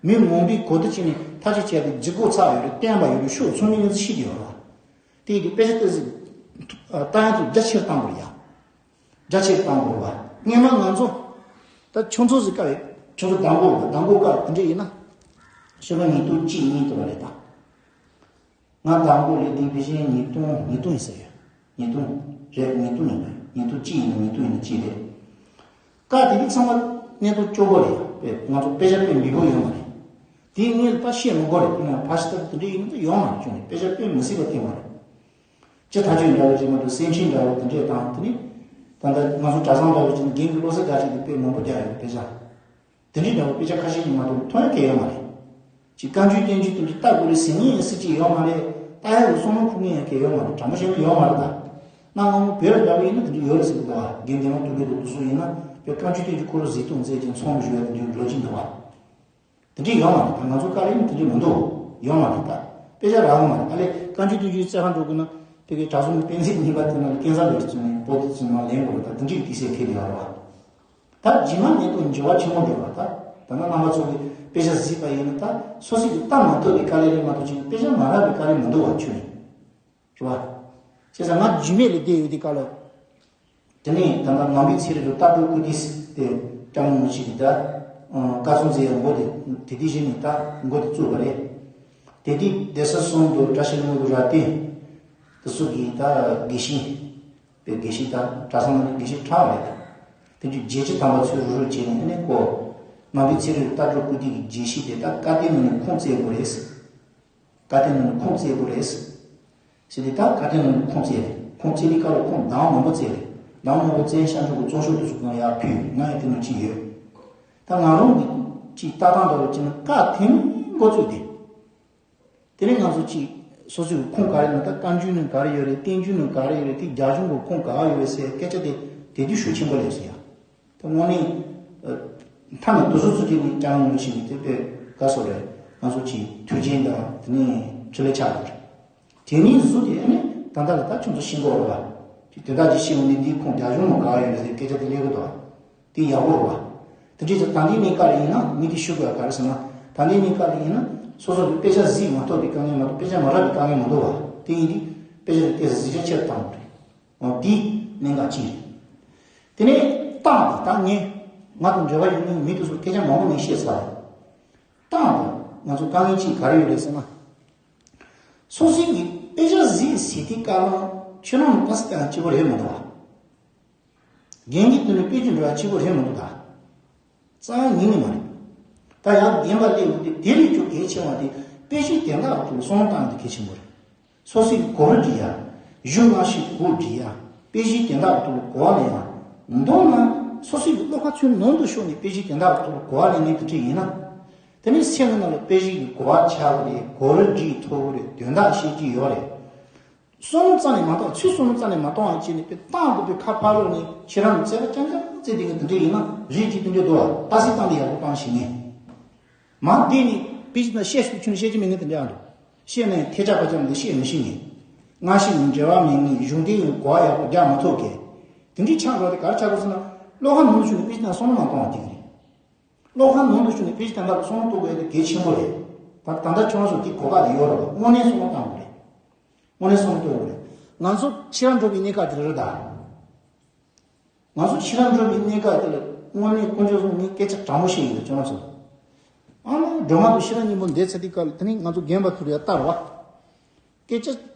བ། མི་མང་པོས་གོ་བསྡུར་བྱས་ནས་ཐག་གཅོད་བྱས་ཏེ་ལྗིད་ཁོག་ཚ་བ་ཡོད་རེད། བརྟན་པ་ཡོད་རེད། ཤུགས་ཚང་མས་ང་ཚོ་ཤེས་ཀྱི་ཡོད་རེད་བ། དེ་ཡིན་དུས་དཔེ་ཆ་ལྟ་ཚིག་ལྟ་ཡ་ཚོ་རྒྱ་ཆེར་བཏང་དགོས་རེད་ཡ། རྒྱ་ཆེར་བཏང་དགོས་རེད་བ། སྔོན་མ་ང་ཚོ་ད་ཆུང་ཚོ་ཟིག་སྐབས་ཡོད། ཆུང་ཚོ་མདང་དགོང་མདང་དགོང་སྐབས་དེ་འདྲ་ཡིན་ན། ཕྱི་ལོ་ཉིས་སྟོང་གཅིག་གཉིས་དུ་བ་རེད་ད། ང་མདང་དགོང་ལས་དེ་ཕལ་ཆེར་ཉིས་སྟོང་ཉིས་སྟོང་ཡིན་ས་ཡོད། ཉིས་སྟོང་རེད། ཉིས་སྟོང་ཡིན་པ་ཉིས་སྟོང་གཅིག་ཡིན་ན་ཉིས་སྟོང་ཡིན་ན་གཅིག་རེད། སྐབས་དེ་དུས་ཚང་མ་གནས་སྟངས་སྐྱོ་པོ་རེད། དཔེ་ང་ཚོ་དཔེ་ཆ་དཔེ་མི་པོ་ཡོད་མ་རེད། དེའི་སྔོན་ལ་ད་བཤད་མི་དགོས་རེད། དེ་ནས་ཕ་ཤི་ཐབས་དེ་འདྲ་ཡིན་ན་ད་ཡོད་མ་རེད། ཁྱོད་ནས་དཔེ་ཆ་དཔེ་མི་སྲིད་པ་བསྟན་པ་རེད། སྤྱི་ཐག་ཆོད་འདྲ་བོ་ཅིག་མ་གཏོགས་སེམས་ཁྲལ་འདྲ་བོ་དེ་འདྲས་དང་། དེ་ནི་ད་ལྟ་ང་ཚོ་གྲྭ་ཚང་འདྲ་བོ་ཅིག་ནི་རྒན་གྱི་བློ་གསལ་འདྲ་ཞིག་གིས་དཔེ་མང་པོ་རྒྱག་ཡོད་དཔེ་ཆ། དེ་འདྲས་འདྲ་བོ་དཔེ་ཆ་ཁ་ཤས་ཤིག་མ་གཏོགས་མཐོང་ཡ་གང་ཡོད་མ་རེད། ཅིག་བཀའ་འགྱུར་བསྟན་འགྱུར་དེ་འདྲས་ལྟ་དགོས་རེད་ཟེར་མཁན་ཡང་སྲིད་ཅིག་ཡོད་མ་རེད། ལྟ་ཡ་གི་བསམ་བློ་འཁོར་མཁན་ཡང་གང་ཡོད་མ་རེད། དྲང་པོ་བཤད་ན་ཡོད་མ་རེད་ད། གནའ་སྔ་མོ་བོད་ལ་འདྲ་བོ་ཡིན་ན་དེ་འདྲས་ཡོད་རེད་ཟེར་གི་འདུག་བ། རྒན་དེ་མ་ཐུག་གི་འདུག་འདུག་སུ་ཡིན་ན་དཔེ་བཀའ་འགྱུར་བསྟན་འགྱུར་ཁོ་རང་གཟིགས་སྟངས་མཛད་ཅིང་ཚོང་བཞུགས་ཡ་དེ་འདྲས་ལོ་གཅིག་འདུག་བ། དེ་འདྲས་ཡོད་མ་རེད། ད་ང་ཚོ་བཀའ་ལན་དེ་འདྲས་མི་འདུག་ཡོད་མ་རེད་ད། དཔེ་ཆ་རག་གི་མ་རེད། ཨ་ལས་བཀའ་འགྱུར་བསྟན་འགྱུར་རྩེད་གར་འགྲོ་དགོས་ན་དེ་གའི་གྲྭ་བཙུན་དཔེ་མཛོད་གཉིས་པ་དེ་ནང་ལ་སྐལ་བཟང་ལགས་ཀྱིས་བཙུན་ནས་པོ་ཏི་བཙུན་མ་ལེན་དགོས་རེད། ད་དེ་འདྲས་དུས་ཚོད་ཁེལ་བསྡད་ཡོད་རེད་བ། ད་རྗེས་མ་ནས་ཏོག་འགྱུར་བ་ཆེན་པོ་འགྲོ་བ་ད། ད་ནི་རྣམ་པ་ཚོ་གིས་དཔེ་ཆ་གཟིགས་པ་ཡིན་ན་ད་སོ་སོ་གིས་ལྟ་མ་ཐུབ་པའི་དཀའ་ལས་རེད་མ་གཏོགས་ཅིག་དཔེ་ཆ་མ་རག་པའི་དཀའ་ལས་མི་འདུག་བ་ཁྱོད་ནས། རེད་བ། བྱས་ཙང་ང་རྒྱུས་མེད་ལ་བསྡད་ཡོད་དུས་སྐབས་ལ། དེ་ནས་ད་ལྟ་ནང་པའི་ཚན་རིག་ལ་ལྟ་གྲུབ་སྐུལ་འདེད་ཟེར་ཏེ་སྐྱབས་མགོན་རིན་པོ་ཆེ་གིས་ད་བཀའ་སྩལ་མཛད་ཡ་འགོ་དེ་དེ་དུས་གཞི་ནས་ད་འགོ་དེ་བཙུགས་པ་རེད། དེ་དུས་སྡེ་སྲིད་གསུམ་དུ་བཀྲ་ཤིས་ལྷུན་པོ་གི་རབ་བརྟན་དེ་ཚོ་གིས་ད་དགེ་བཤེས་པའི་དགེ་བཤེས་ད་གྲྭ་ཚང་ནང་དགེ་བཤེས་གྲགས་རེད། དེ་དུས་རྒྱལ་སྤྱི་དམ་པ་ཚུར་རུབ་རུབ་བྱས་ནས་ཨ་ནི་ཁོ་ནང་པའི་ཚན་རིག་ལ་ལྟ་གྲུབ་སྐུལ་འདེད་ཀྱི་རྒྱས་བཤད་དེ་ད་བཀའ་བསྟན་ནང་ནས་ཁུངས་བཙན་དགོས་རེད། བཀའ་བསྟན་ནང་ནས་ཁུངས་བཙན་དགོས་རེད། ཟེར་ཏེ་ད་བཀའ་བསྟན་ནང་ནས་ཁུངས་བཙན་རེད། ཁུངས་བཙན་ནི་བཀའ་ལ་ཁུངས་གདངས་མང་པོ་བཙན་རེད། གདངས་མང་པོ་བཙན་ཤར་ཕྱོགས་ཀྱི་བཙོན་ཤོག་དེ་ཚོ་གང་ཡར་ཕུལ་ང་ཡང་དེ་ནང་ཅིག་ཡོད། ད་ང་རང་གི་ཅིག་ལྟ་སྟངས་འདྲ་བོ་ཅིག་ན་བཀའ་དེ་ནས་འགོ་བཙུགས་ཏེ། དེ་ནས་ང་ཚོ་ཅིག་སོ་སོའི་ཁུངས་ག་རེ་ནང་ད་བཀའ་འགྱུར་ནང་ག་རེ་ཡོད་རེད། བསྟན་འགྱུར་ནང་ག་རེ་ཡོད་རེད། དེ་རྒྱ་གཞུང་གི་ཁུངས་ག་བ་ཡོད་རེད་ཟེར་སྐད་ཆ་དེ་དེ་དུས་ཤུགས་ཆེན་པོ་སླེབས་སོང་ཡ། དེ་དངོས་གནས་མཐའ་ནས་དུ་སོ་སོ་ཅིག་ནས་ཀྱང་ངོ་ཤེས་ནས་དེ་དཔེ་དགའ་སོ་རེད། ང་ཚོ་ཅིག་མཐུན་རྐྱེན་དང་དེ་ནས་འཕྲིན་ལས་ཆགས་ཡོད་རེད། དེ་ནས་བཟོ་དེ་ཨ་ནི་ད་ལྟ་ལ་ད་ཁྱོད་ཚོ་ཤེས་དགོས་རེད་བ། དེ་དེ་དག་ཅིག་ཤེས་འོང་ནས་འདིའི་ཁུངས་རྒྱ་གཞུང་ནང་ག་བ་ཡོད་རེད་ཟེར་སྐད་ཆ་དེ་སླེབས་གི་འདུག་བ། དེ་ཡག་པོ་རེད་བ། དེ་འདྲའི་ཚེ་ད་ལྟའི་གནས་སྐབས་ལ་ཡིན་ན་མི་དེ་ཤོད་དགོས་ཡ་ག་རེ་ཟེར་ན། ད་ལྟའི་གནས་སྐབས་ལ་ཡིན་ན་སོ་སོ་གི་དཔེ་ཆ་གཟིགས་མ་ཐུབ་པའི་དཀའ་ངལ་མ་གཏོགས་དཔེ་ཆ་མ་རག་པའི་དཀའ་ངལ་མི་འདུག་བ། དེ་ཡིན་དུས་དཔེ་ཆ་དེ་ཏོག་ཙམ་གཟིགས་ཆ་ཆེར་བཏང་དགོས་རེད། འོ་འདི་གནད་འགག་གཅིག་རེད། དེ་ནས་རྟགས་དེ་ད་ངས་ང་དང་འབྲེལ་བ་ཡོད་མཁན་མི་དེ་ཚོ་སྐད་ཆ་མང་པོ་ནས་བཤད་ཚར་རེད། རྟགས་དེ་ང་ཚོ་དཀའ་ངལ་གཅིག་ག་རེ་ཡོད་རེད་ཟེར་ན། སོ་སོའི་གི་དཔེ་ཆ་གཟིགས་ཟེར་དུས་སྐབས་ལ་ཁྱོད་རང་ལ་ལྟ་ས་དེ་ཡང་གཅིག་པོ་རེད་མི་འདུག་བ། རྒན་གྱི་དུས་ནས་དཔེ་ཆ་འགྲོ་ཡ་གཅིག་པོ་རེད་མི་འདུག་ད། རྩ་བ་ཉིད་ནས་མ་རེད། ད་ཡང་བདེན་པ་སླེབས་འོང་དུས་དེ་ལས་ཀྱང་གལ་ཆེ་བ་དེ་དཔེ་ཆའི་དོན་དག་ཐོག་ལ་བསམ་བློ་བཏང་ཡ་དེ་གལ་ཆེན་པོ་རེད། སོ་སོའི་གོ་རིམ་སྒྲིག་ཡ། གཞུང་སྔ་ཕྱིའི་གོ་བསྒྲིག་ཡ། དཔེ་ཆའི་དོན་དག་ཐོག་ལ་གོ་བ་ལེན་ཡ། མདོར་ན་སོ་སོའི་བློ་ཁ་ཚུར་ནང་དུ་ཤོར་ནས་དཔེ་ཆའི་དོན་དག་ཐོག་ལ་གོ་བ་ལེན་མཁན་དེ་འདྲ་ཡིན་ན། དེ་ནས་སེམས་ནང་ལ་དཔེ་ཆའི་གོ་བ་ཆགས་ཀྱི་རེད། གོ་རིམ་སྒྲིག་ཐུབ་ཀྱི་རེད། དོན་དག་ཤེས་ཀྱི་ཡོད་རེད། བསམ་བློ་རྩ་ནས་མ་གཏོང་། ཚུར་བསམ་བློ་རྩ་ནས་མ་གཏོང་བ་བྱས་ནས་དཔེ་རྟག་ཏུ་དཔེ་ཁ་ཕར་ལོག་ནས་ཁྱེད་རང་རྩེད་པ་རྐྱང་རྐྱང་རྩེ་བསྡད་མཁན་དེ་འདྲ་ཡིན་ན་རིགས་ཀྱི་དེ་འདྲ་འདུག་བ། ལྟ་ཚུལ་བཏང་སྟེ་ཡག་པོ་བཏང་ཤེས་ངེས། མ་བསྡད་ནས་དཔེ་ཆ་ན་བཤད་ཤུགས་ཆུང་བཤད་ཀྱི་མེད་མཁན་དེ་འདྲ་འདུག་བཤད་ནས་ཐལ་ཆ་པ་ཅམ་དེ་བཤད་མི་ཤེས་ངེས། སྔ་ཕྱི་ཡི་འབྲེལ་བ་མེད་མཁན། གཞུང་འབྲེལ་ཡང་གོ་བ་ཡག་པོ་རྒྱག་མ་ཐུབ་མཁན། དེ་འདྲའི་ཆགས་འགྲོ་དེ་ག་རེ་ཆགས་འགྲོ་ཟེར་ན། བློ་ཁ་ནང་དུ་ཞུགས་ནས་དཔེ་ཆ་ན་བསམ་བློ་མ་གཏོང་བ་དེ་གི་རེད། བློ་ཁ་ནང་དུ་ཞུགས་ནས་དཔེ་ཆ་དེ་འདྲ་ལ་བསམ་བློ་གཏོང་དགོས་ཡ་དེ་གལ་ཆེན་པོ་རེད། ད་ད་ལྟ་ཁྱོད་རང་ཚོ་དེ་གོ་སྐབས་དེ་ཡོད་རེད་བ། དངོས་གནས་བསམ་བློ་བཏང་དགོས་རེད། དངོས་གནས་བསམ་བློ་གཏོང་དགོས་རེད། ང་ཚོ་ཕྱིར་ར་འགྲོ་བའི་གནས་སྐབས་དེ་རེད་ད། ང་ཚོ་ཕྱིར་ར་འགྲོ་བའི་གནས་སྐབས་དེ་ལ་དངོས་གནས་དཀོན་མཆོག་གསུམ་ངས་སྐད་ཆ་དྲང་པོ་བཤད་ཡིན་ད་ཁྱོད་རང་ཚོ། ཨ་མ་སྒྲོལ་མ་དང་ཕྱིར་ར་གཉིས་པོ་འདས་ཚར་དུས་སྐབས་ལ་དེ་ནས་ང་ཚོ་རྒན་པ་ཚོ་ལ་ཡ་ལྟ་ར་བ། སྐད་ཆ་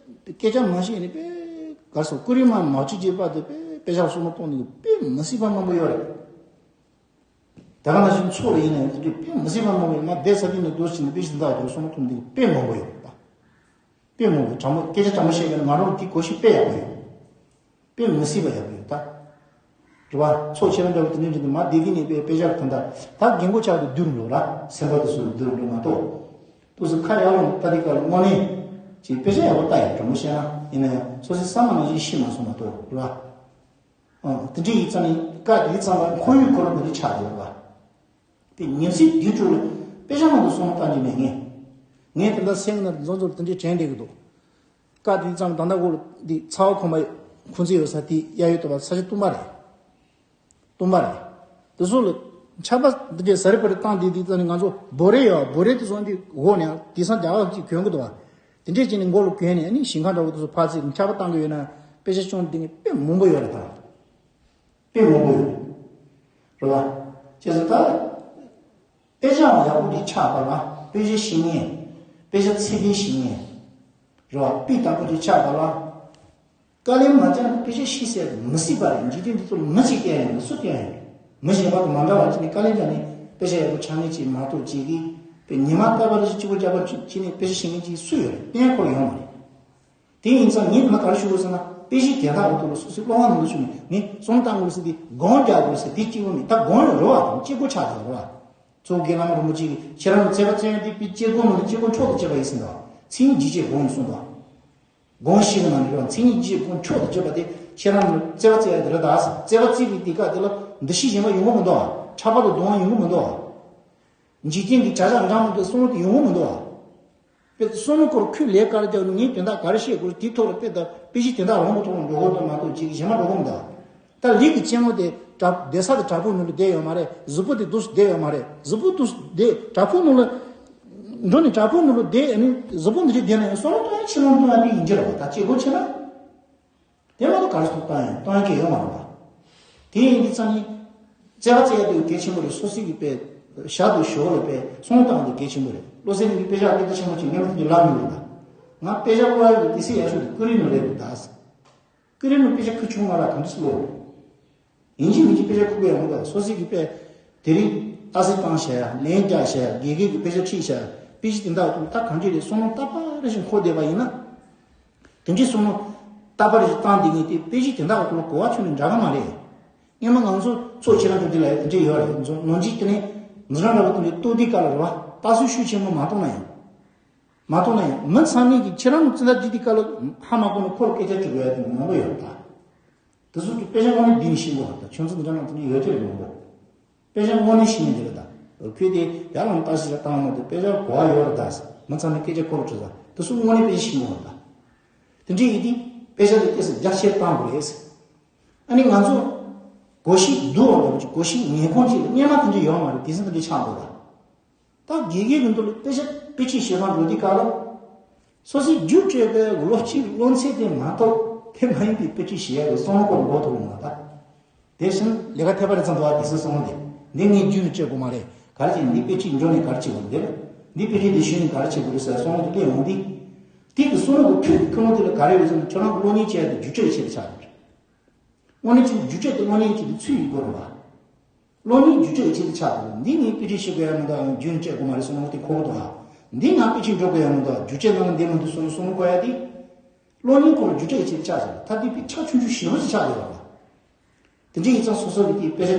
སྐད་ཆ་མ་བཤད་ནས་དཔེ་གར་སོང་། ཀུ་རི་མ་མ་བྲིས་རྗེས་པ་དེ་དཔེ་དཔེ་ཆ་བསམ་བློ་གཏོང་ནས་དཔེ་མི་སྲིད་པ་མང་པོ་ཡོད་རེད། ད་ག་ནང་བཞིན་ཚོགས་ལ་ཡིན་ན་ཡང་དེ་འདྲའི་དཔེ་མི་སྲིད་པ་མང་པོ་ཡོད། ང་བསྡད་ས་དེ་ནས་རྡོ་ཕྱིན་ནས་དཔེ་ཆ་འདག་རྒྱུ་བསམ་བློ་གཏོང་དེ་དཔེ་མང་པོ་ཡོད་རེད་ད། དཔེ་མང་པོ་དྲང་མོ་སྐད་ཆ་དྲང་མོ་བཤད་ཀྱང་ང་རང་དེ་གོ་ཤེས་དཔེ་ཡག་པོ་ཡོད། དཔེ་མི་སྲིད་པ་ཡག་པོ་ཡོད་ད། རེད་བ། ཚོགས་ཆེ་ར་འདྲ་བོ་དེ་འདྲ་འདྲ་དེ་མ་བསྡད་ཀྱི་ནས་དཔེ་དཔེ་ཆ་གི་དོན་དག་ད་རྒན་གོག་ཆགས་དུས་བསྡུར་འགྲོ་ར། སེམས་པ་དེ་ཚོ་བསྡུར་འགྲོ་མ་གཏོགས། ཏོག་ཙམ་ཁ་ཡར་ལོངས་ལྟ་དེ་ག་ལ་དངོས་གནས་ ཅིག་དཔེ་ཆ་ཡག་པོ་ལྟ་ཡིན། དྲང་པོ་བཤད་ན་ཡིན་ན་ཡང་སོ་སོའི་བསམ་པ་ནང་བཞིན་ཤེས་མ་སོང་མ་གཏོགས་རེད་བ། ཨང་། དེ་འདྲ་ཡིན་ཙང་ནི་བཀའ་དེ་ཙམ་པ་ཁོར་ཡུག་ཁོ་རང་གི་དེ་ཆགས་བསྡད་རེད་བ། དེ་ཉིན་སྲིབ་དེ་དྲུག་ལ་དཔེ་ཆ་མང་དུ་སོང་བཏང་གི་མེད་ངས། ངས་དེ་འདྲ་སེང་ན་རྫོང་ཚོར་དེ་འདྲའི་དྲན་བསྡད་ཀྱི་འདུག་བཀའ་དེ་ཙམ་ད་ལྟ་འོག་ལ་འདི་ཚ་བ་ཁོ་མ་ཁུང་ཙི་ཡོད་ས་དེ་གཡས་གཡོན་དུ་བ་ས་ཆ་སྟོང་པ་རེད། སྟོང་པ་རེད། དེ་ཚོ་ལ་ཆར་པ་འདི་འདྲའི་ཟ་རི་པ་རི་བཏང་དེ་དེ་ཙམ་ནས་ང་ཚོ་བོ་རེ་ཡོད་བོ་རེ་དེ་ཚོ་འདི་འོག་ནས་དེང་སང་རྒྱ་གར་ཅིག་གྱོན་གི་འདུག་བ། དེ་འདྲས་བྱས་ནས་མགོ་ལ་གྱོན་ནས་ཨ་ནི་ཞིང་ཁ་འདྲ་བོ་དེ་ཚོ་ཕར་ཚུར་ཆར་པ་བཏང་གི་ཡོད་ན་དཔེ་ཆ་སྐྱོན་འདི་ནི་དཔེ་མང་པོ་ཡོད་རེད་ད། དཔེ་མང་པོ་ཡོད་རེད་བ། བྱས་ཙང་ད་དཔེ་ཆའང་ཡག་པོ་ཅིག་ཆགས་པ་ལ་དཔེ་ཆ་ཤེས་མཁན། དཔེ་ཆ་ཚད་ལྡན་ཤེས་མཁན་རེད་བ། དཔེ་དག་པོ་ཅིག་ཆགས་པ་ལ། དཀའ་ལས་མ་བརྒྱབ་ན་དཔེ་ཆ་ཤེས་ཟེར་མི་སྲིད་པ་རེད། འཇིག་རྟེན་འདི་ཚོ་ལ་མི་གཅིག་བསྟན་ཡང་མི་སུ་བསྟན་ཡང་མི་གཞན་པ་དང་མ་འདྲ་བ་ཅིག་ནས་དཀའ་ལས་བརྒྱབ་ནས་དཔེ་ཆ་ཡག་པོ་ཆགས་ངེས་ཅིག་མ་གཏོགས་ཅིག་གིས་དཔེ་ཉི་མ་རྟག་པར་གཅིག་པོ་རྒྱབ་པ་ཅིག་ནས་དཔེ་ཆ་ཤེས་ངེས་ཅིག་སུ་ཡོད་རེད། བསྟན་ཁོ་ཡོང་མ་རེད། དེ་ཡིན་ཙང་ངས་ང་ག་རེ་ཞུ་དགོས་ཟེར་ན་དཔེ་ཆའི་དོན་དག་གི་ཐོག་ལ་སོ་སོའི་བློ་ཁ་ནང་དུ་ཞུགས་ནས་ངས་བསམ་བཏང་དགོས་ཟེར་དེ་སྒོམ་རྒྱག་དགོས་ཟེར་དེ་གཅིག་པོ་མིན། ད་སྒོམ་ཡོད་རེད་བ། དང་གཅིག་པོ་ཆགས་ཀྱི་རེད་བ། གཙོ་བོ་དགེ་བླ་མ་རིན་པོ་ཆེ་གིས་ཁྱེད་རང་ལ་བརྩེ་བ་བརྩེ་ཡ་དེ་དཔེ་སྐྱེ་སྒོ་ནང་དུ་སྐྱེ་སྒོ་མཆོག་ཏུ་གཅེས་པ་ཡིན་ཟེར་འདུག་མཚན་ཉིད་འཇིགས་བྱེད་སྒོམ་ཡིན་གསུངས་འདུག་སྒོམ་བཞི་གི་ནང་ནས་རེད་བ། མཚན་ཉིད་འཇིགས་བྱེད་སྒོམ་མཆོག་ཏུ་གཅེས་པ་དེ་ཁྱེད་རང་ལ་བརྩེ་བ་བརྩེ་ཡ་དེ་རེད་ད་ཟེར། བརྩེ་བ་བརྩེ་བའི་དུས་སྐབས་དེ་ལ་འདུ་ཤེས་གཞན་པ་ཡོང་གི་མི་འདུག་བ། ཕྲག་པ་དང་གདུང་བ་ཡོང་གི་མི་འདུག་བ། འཇིག་རྟེན་གྱི་བྱ་བཞག་འདྲ་མི་འདྲ་བསམ་བློ་དེ་ཡོང་གི་མི་འདུག་བ། དཔེ་བསམ་བློ་སྐོར་ཁོས་ལས་ཀ་རྒྱབ་ནས་ངས་དོན་དག་ག་རེ་བཤད་དགོས་དེའི་ཐོག་ལ་དཔེ་དང་དཔེ་གཞི་དེ་དག་རང་གི་ཐོག་ལ་འགྲོ་དགོས་དོན་མ་གཏོགས་ཅིག་གཞན་པ་འགྲོ་གི་མི་འདུག་ད་ལུས་ཀྱི་སྐྱེ་དངོས་དེ་བྲག་བསྡད་ས་དེ་བྲག་ཕུག་ནང་ལ་བསྡད་ཡོད་མ་རེད། གཟུགས་པོ་དེ་འདུག་སེ་བསྡད་ཡོད་མ་རེད། གཟུགས་པོ་འདུག་སེ་བསྡད་བྲག་ཕུག་ནང་ལ་འགྲོ་ནས་བྲག་ཕུག་ནང་ལ་བསྡད་ཨ་ནི་གཟུགས་པོ་འདི་འདྲ་བསྡད་ན་ཡང་བསམ་བློ་གཏོང་ཡ་ཕྱི་ལོགས་གཏོང་ཡ་དེ་ཡིན་གྱི་རེད་བ། ད་སྐྱེ་སྒོ་ཕྱི་ལ། དེ་མ་གཏོགས་ག་རེ་ཟེར་བཏང་ཡང་བཏང་ཡ་གི་ཡོད་མ་རེད་པ། དེ་ཡིན་དུས་ཙང་ནི། བརྩེ་བ་བརྩེ་ཡ་དེ་གལ་ཆེན་པོ་རེད། སོ་སོའི་གི་དཔེ། ཞར་དུ་ཞོར་ལ་དཔེ་སོང་བཏང་དེ་གལ་ཆེན་པོ་རེད། བློ་གསལ་གྱི་དཔེ་ཆ་དཔེ་ཆ་ཆེན་པོ་ཅིག་ངས་མ་དེ་ལབ་མྱོང་རེད་ད། ང་དཔེ་ཆ་ཀློག་ཡ་གི་དུས་ཚོད་ཡག་ཤོས་དེ་ཀུ་རེ་ནང་རེད་འདུག་ད། ཀུ་རེ་ནང་དཔེ་ཆ་ཁུ་ཆུང་ང་ལ་གང་འདྲ་སེ་ཀློག་ཡིན་གཅིག་མིན་གཅིག་དཔེ་ཆ་ཁུག་པའི་ཡང་མི་འདུག་སོ་སོའི་གི་དཔེ། དེ་རིང་ཨ་སི་བཏང་བྱས་ཡ་ལན་རྒྱག་བྱས་ཡ་དགེ་རྒན་གྱི་དཔེ་ཆ་ཁྲིད་བྱས་ཡ་དཔེ་ཆ་དེ་འདྲ་བ་དེ་ད་གང་འདྲ་རེད་བསམ་བློ་རྟག་པར་རེ་བཞིན་འཁོར་བསྡད་པ་ཡིན་ན། དེ་འདྲའི་བསམ་བློ་རྟག་པར་རེ་བཞིན་བཏང་བསྡད་མཁན་དེ་དཔེ་ཆ་དེ་འདྲ་བ་དེ་ལ་གོ་བ་ཁྱོན་ནས་འདྲ་གི་མ་རེད། སྔོན་མ་ང་ཚོ་ཚོགས་ཁྱེད་རང་ཚོ་དེ་ལ་དེ་འདྲ་ཡོད་རེད། ང་ཚོ་ནང་ཆེན་དེ་ནས་འཛིན་རང་འདྲ་བོ་དེ་འདྲའི་ལྟོ་ལྡིར་ག་ལ་རེད་བ། ལྟ་ཚུལ་ཤུགས་ཆེན་པོ་མ་གཏོང་ན་ཡང་། མ་གཏོང་ན་ཡང་མི་ཚང་མས་ཀྱི་ཁྱེད་རང་ཚོ་ད་འདི་འདི་ག་ལ་ཧ་མ་གོ་ན་ཁོ་ལ་སྐད་ཆ་དྲི་དགོས་ཡ་དེ་མང་པོ་ཡོད་རེད་ད། དེ་ཚོ་གི་དཔེ་ཆ་དངོས་གནས་འདི་ནས་ཤེས་དགོས་རེད་ད། ཁྱོད་ཚོ་འདི་འདྲ་ནང་དེ་ནས་ཡོད་ཀྱི་རེད་མང་པོ། དཔེ་ཆ་དངོས་གནས་ཤེས་ནས་འདི་རེད་ད། ཁྱོད་དེ་ཡར་ལངས་ལྟ་ཞིག་ལ་བཏང་མ་ཐུབ། དཔེ་ཆ་གོ་བ་ཡོད་རེད་ད་ཟེར། མི་ཚང་མས་སྐད་ཆ་ཁོ་ལ་དྲི་ས་དེ་ཚོ་དངོས་གནས་དཔེ་ཆ་ཤེས་དགོས་རེད་ད། དེ་འདྲ་ཡིན་དུས་དཔེ་ཆ་དེ་སྐྱེས་སུ་རྒྱ་ཆེར་བཏང་དགོས་རེད་ཟེར། ཨ་ནི་ང་ཚོ་གོ་ཤེས་སྡུག་བ་འདྲ་པོ་ཅིག་གོ་ཤེས་ངན་ཁོང་ཅིག་ལ་སྔོན་མ་དེ་འདྲ་ཡོད་མ་རེད། དེང་སང་དེ་འདྲ་ཆགས་འདུག་ད། ད་དགེ་རྒན་གྱི་མདུན་ལ་དཔེ་ཆ་དཔེ་ཁྲིད་བྱེད་སྟངས་འགྲོ་དུས་སྐབས་ལ། སོ་སོའི་རྒྱུགས་སྤྲད་པའི་སློབ་ཕྱིའི་བློ་ཚད་དེ་མ་གཏོགས་དེ་མ་ཡིན་པའི་དཔེ་ཁྲིད་བྱེད་ཡག་གི་བསམ་བློ་སྐོར་མགོ་ཐོག་ལ་ད། དེ་བཞིན་ལས་ཀ་ཐེབས་པ་རེ་ཙམ་འདུག་ཨ། དེ་སྲིད་སོང་སྟེ་འདི་ངས་རྒྱུན་དུ་སྤྲད་དགོས་མ་རེད། ག་རེ་བྱས་འདི་དཔེ་ཁྲིད་འཇོག་ནས་ག་རེ་བྱེད་དགོས་འདི་རེད། འདི་དཔེ་ཁྲིད་འདི་ཞུས་ནས་ག་རེ་བྱེད་དགོས་རེད་ཟེར་བསམ་བློ་དེ་སླེབས་འོང་དུས། དེ་གི་བསམ་བློ་གི་ཁུག་ཁུག་མོ་དེ་ལ་ག་རེ་རེད་ཟེར་ན་ཁྱོད་རང་གི་བློ་ཉིད་ཆེ་ཡ་དེ་རྒྱུགས་སྤྲོད་ཆེད་དུ་ཆགས་ཡོད་རེད། དངོས་གནས་ཆེད་དུ་རྒྱུགས་སྤྲོད་དེ་དངོས་གནས་ཆེད་དུ་ཚུད་ཡོད་དགོས་རེད་པ། བློ་ཉིད་རྒྱུགས་སྤྲོད་ཆེད་དུ་ཆགས་འདུག་འདི་ངས་དཔེ་ཁྲིད་ཤེས་དགོས་ཡ་མི་འདུག་རྒྱུན་སྤྲད་དགོས་མ་རེད་བསམ་བློ་དེ་འཁོར་གི་འདུག་ཨ། འདི་ང་དཔེ་ཁྲིད་འགྲོ་དགོས་ཡ་མི་འདུག་རྒྱུགས་སྤྲོད་གནང་ན་འདི་མི་འདུག་བསམ་བློ་བསམ་བློ་འཁོར་ཡ་དེ། བློ་ཉིད་ཁོ་ལ་རྒྱུགས་སྤྲོད་ཆེད་དུ་ཆགས་ཟེར་ད་འདི་དཔེ་ཆ་ཆུང་ཆུང་ཞེ་པོ་ཅིག་ཆགས་ཡོད་རེད་པ། དེ་འདྲ་ཡིན་ཙང་སོ་སོ་གི་དེ་དཔེ་ཆ་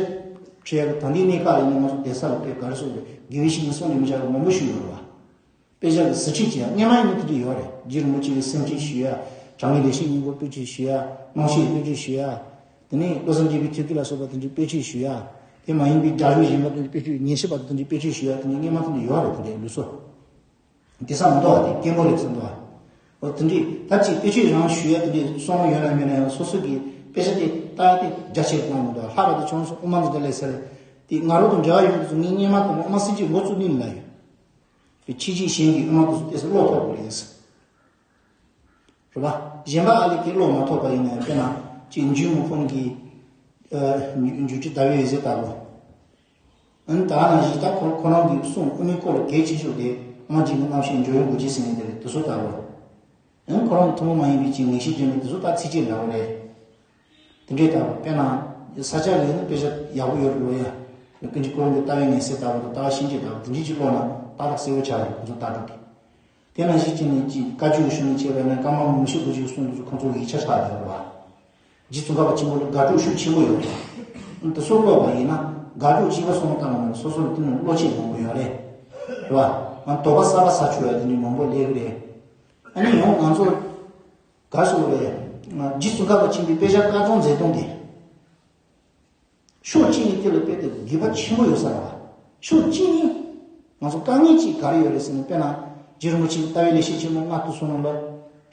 བྲིས་ཡག་གི་ད་ལྟའི་གནས་སྐབས་ལ་ཡིན་ན་ང་ཚོ་བསྡད་ས་ལ་དཔེ་ག་རེ་ཟེར་དགེ་བའི་བཤེས་གཉེན་གསུང་རེ་མི་བྱ་བ་མང་པོ་ཞིག་ཡོད་རེད་པ། དཔེ་ཆ་གི་ཟུར་ཁྲིད་བྱེད་ཡག་སྔོན་མ་ཡིན་ན་དེ་འདྲ་ཡོད་རེད། རྗེ་རིན་པོ་ཆེ་གི་སེམས་ཁྲིད་ཞུ་ཡག་དྲང་ངེས་ལེགས་བཤད་སྙིང་པོ་དཔེ་ཁྲིད་ཞུ་ཡག་རྨང་གཞི་དཔེ་ཁྲིད་ཞུ་ཡག་དེ་ནས་བློ་བཟང་དགེ་བའི་ཐེག་པ་ལ་སོགས་པ་དེ་འདྲའི་དཔེ་ཁྲིད་ཞུ་ཡག་དེ་མ་ཡིན་པའི་རྒྱ་གཞུང་གཞན་པ་དེ་འདྲའི་དཔེ་ཁྲིད་ཉན་ཤེས་པ་དེ་འདྲའི་དཔེ་ཁྲིད་ཞུ་ཡག་དེ་འདྲའི་སྔོན་མ་དེ་འདྲ་ཡོད་རེད། དེ་འདྲའི་ལུགས་སྲོལ། འདི་ས་མི་འདུག་བ། དེ་སྐད་འབོད་རེད་ཟེར་འདུག་བ། འོ་དེ་འདྲས་ད་ཅིག་དཔེ་ཆ་རང་ཞུ་ཡ་དེ་འདྲས་སོང་ཡོད་ན་མེད་ན་ཡང་སོ་སོ་གི་དཔེ་ཆ་དེ་ལྟ་ཡ་དེ་རྒྱ་ཆེར་གཏོང་མི་འདུག་བ། ལྷག་པར་དུ་ཁྱོད་ཚོ་དབུ་མ་འཛིན་གྲྭ་སླེབས་ས་རེད། དེ་ང་རང་དང་འབྲེལ་བ་ཡོད་དུས་ངས་སྔོན་མ་དང་པོ་དབུ་མ་སེམས་བསྐྱེད་འགོ་བཙུགས་ནས་ལ་ཡོད། དེ་ཕྱི་རྒྱལ་གཞན་གྱི་དབུ་མ་དེ་ཚོ་ཏོག་ཙམ་ཀློག་ཐུབ་པ་རེད། རེད་བ། གཞན་པ་ཨ་ལེ་ཀའི་ཀློག་མ་ཐུབ་པ་ཡིན་ན་ཡང་དཔེར་ན་ཅིག་འཇུ་མི་ཕུང་གི་འཇུ་ཁྲི་ཟླ་བའི་འོད་ཟེར་ལྟ་བུ། ཨ་ནི་ད་ནང་བཞིན་ད་ཁོ་ཁོ་རང་གི་གསུང་དབུ་མའི་སྐོར་ལ་གལ་ཆེ་ཤོས་དེ་དབུ་མ་འཇུག་གི་རྣམ་བཤད་འཇུག་ཡོན་དགུ་སྐྱེས་ཟེར་མཁན་དེ་རེད། དེ་ཚོ་ལྟ་བུ། ཨ་ནི་ཁོ་རང་གི་ཐུན་མོང་མ་ཡིན་པའི་ཅིག་ངེས་ཤེས་ལྡན་པའི་དེ་ཚོ་ད་ཚིགས་བཅད་འདྲ་བོ་རེད། དེ་འདྲའི་ལྟ་བུ་དཔེར་ན་ས་སྐྱ་ལ་ཡིན་ན་དཔེ་ཆ་ཡག་པོ་ཡོད་རེད་ལོ་ཡ། ཀུན་གྱིས་གོ་འདི་ལྟ་བའི་ངེས་ཤེས་ལྟ་བུ་དང་ལྟ་བ་ཤེས་བྱེད་ལྟ་བུ་དེ་འདྲའི་ཅིག་ཀློག་ན་ཏག་ཏག་གསལ་བོ་ཆགས་ཡོད། ཁོ་ཚོ་ལྟ་གྲུབ་ཀྱི། དེ་ནང་བཞིན་བྱས་ནས་ཀྱི་བཀའ་བརྒྱུད་ཀྱི་གཞུང་ནས་བྱས་པ་ཡིན་ན་ཀརྨ་པ་མུ་བཞི་པོ་ཆེའི་གསུང་དེ་ཚོ་ཁོང་ཚོ་ཡིག་ཆ་ཆགས་བསྡད་ཡོད་རེད་བ། རྗེ་ཙོང་ཁ་པ་ཆེན་པོ་ལ་དགག་སྒྲུབ་ཤུགས་ཆེན་པོ་ཡོད་རེད། དེ་ཚོ་ཀློག་པ་ཡིན་ན་དགག་སྒྲུབ་གཅིག་པ་གསུམ་བཏང་བ་ན་སོ་སོར་དེ་ནང་བློ་སྐྱེད་མང་པོ་ཡོད་རེད། རེད་བ། དོགས་པ་གསར་པ་ཟ་ཆོག་ཡ་དེ་འདྲའི་མང་པོ་སླེབས་ཀྱི་རེད། ཨ་ནི་ཡང་ང་ཚོ་ག་སོང་རེད། རྗེ་ཙོང་ཁ་པ་ཆེན་པོའི་དཔེ་ཆ་དཀར་གཙང་མཛད་སྟངས་དེ། ཕྱོགས་གཅིག་ནས་དེ་ལ་དཔེ་དེ་དགོས་པ་ཆེན་པོ་ཡོད་ས་རེད་བ། ཕྱོགས་གཅིག་ནས་ང་ཚོ་དཀའ་ངལ་གཅིག་ག་རེ་ཡོད་རེད་ཟེར་ན། དཔེར་ན་རྗེ་རིན་པོ་ཆེ་ལྟ་བའི་ལེགས་བཤད་ཆེན་མོ་ལྔ་བསྡུས་གསུངས་ནང་ལ།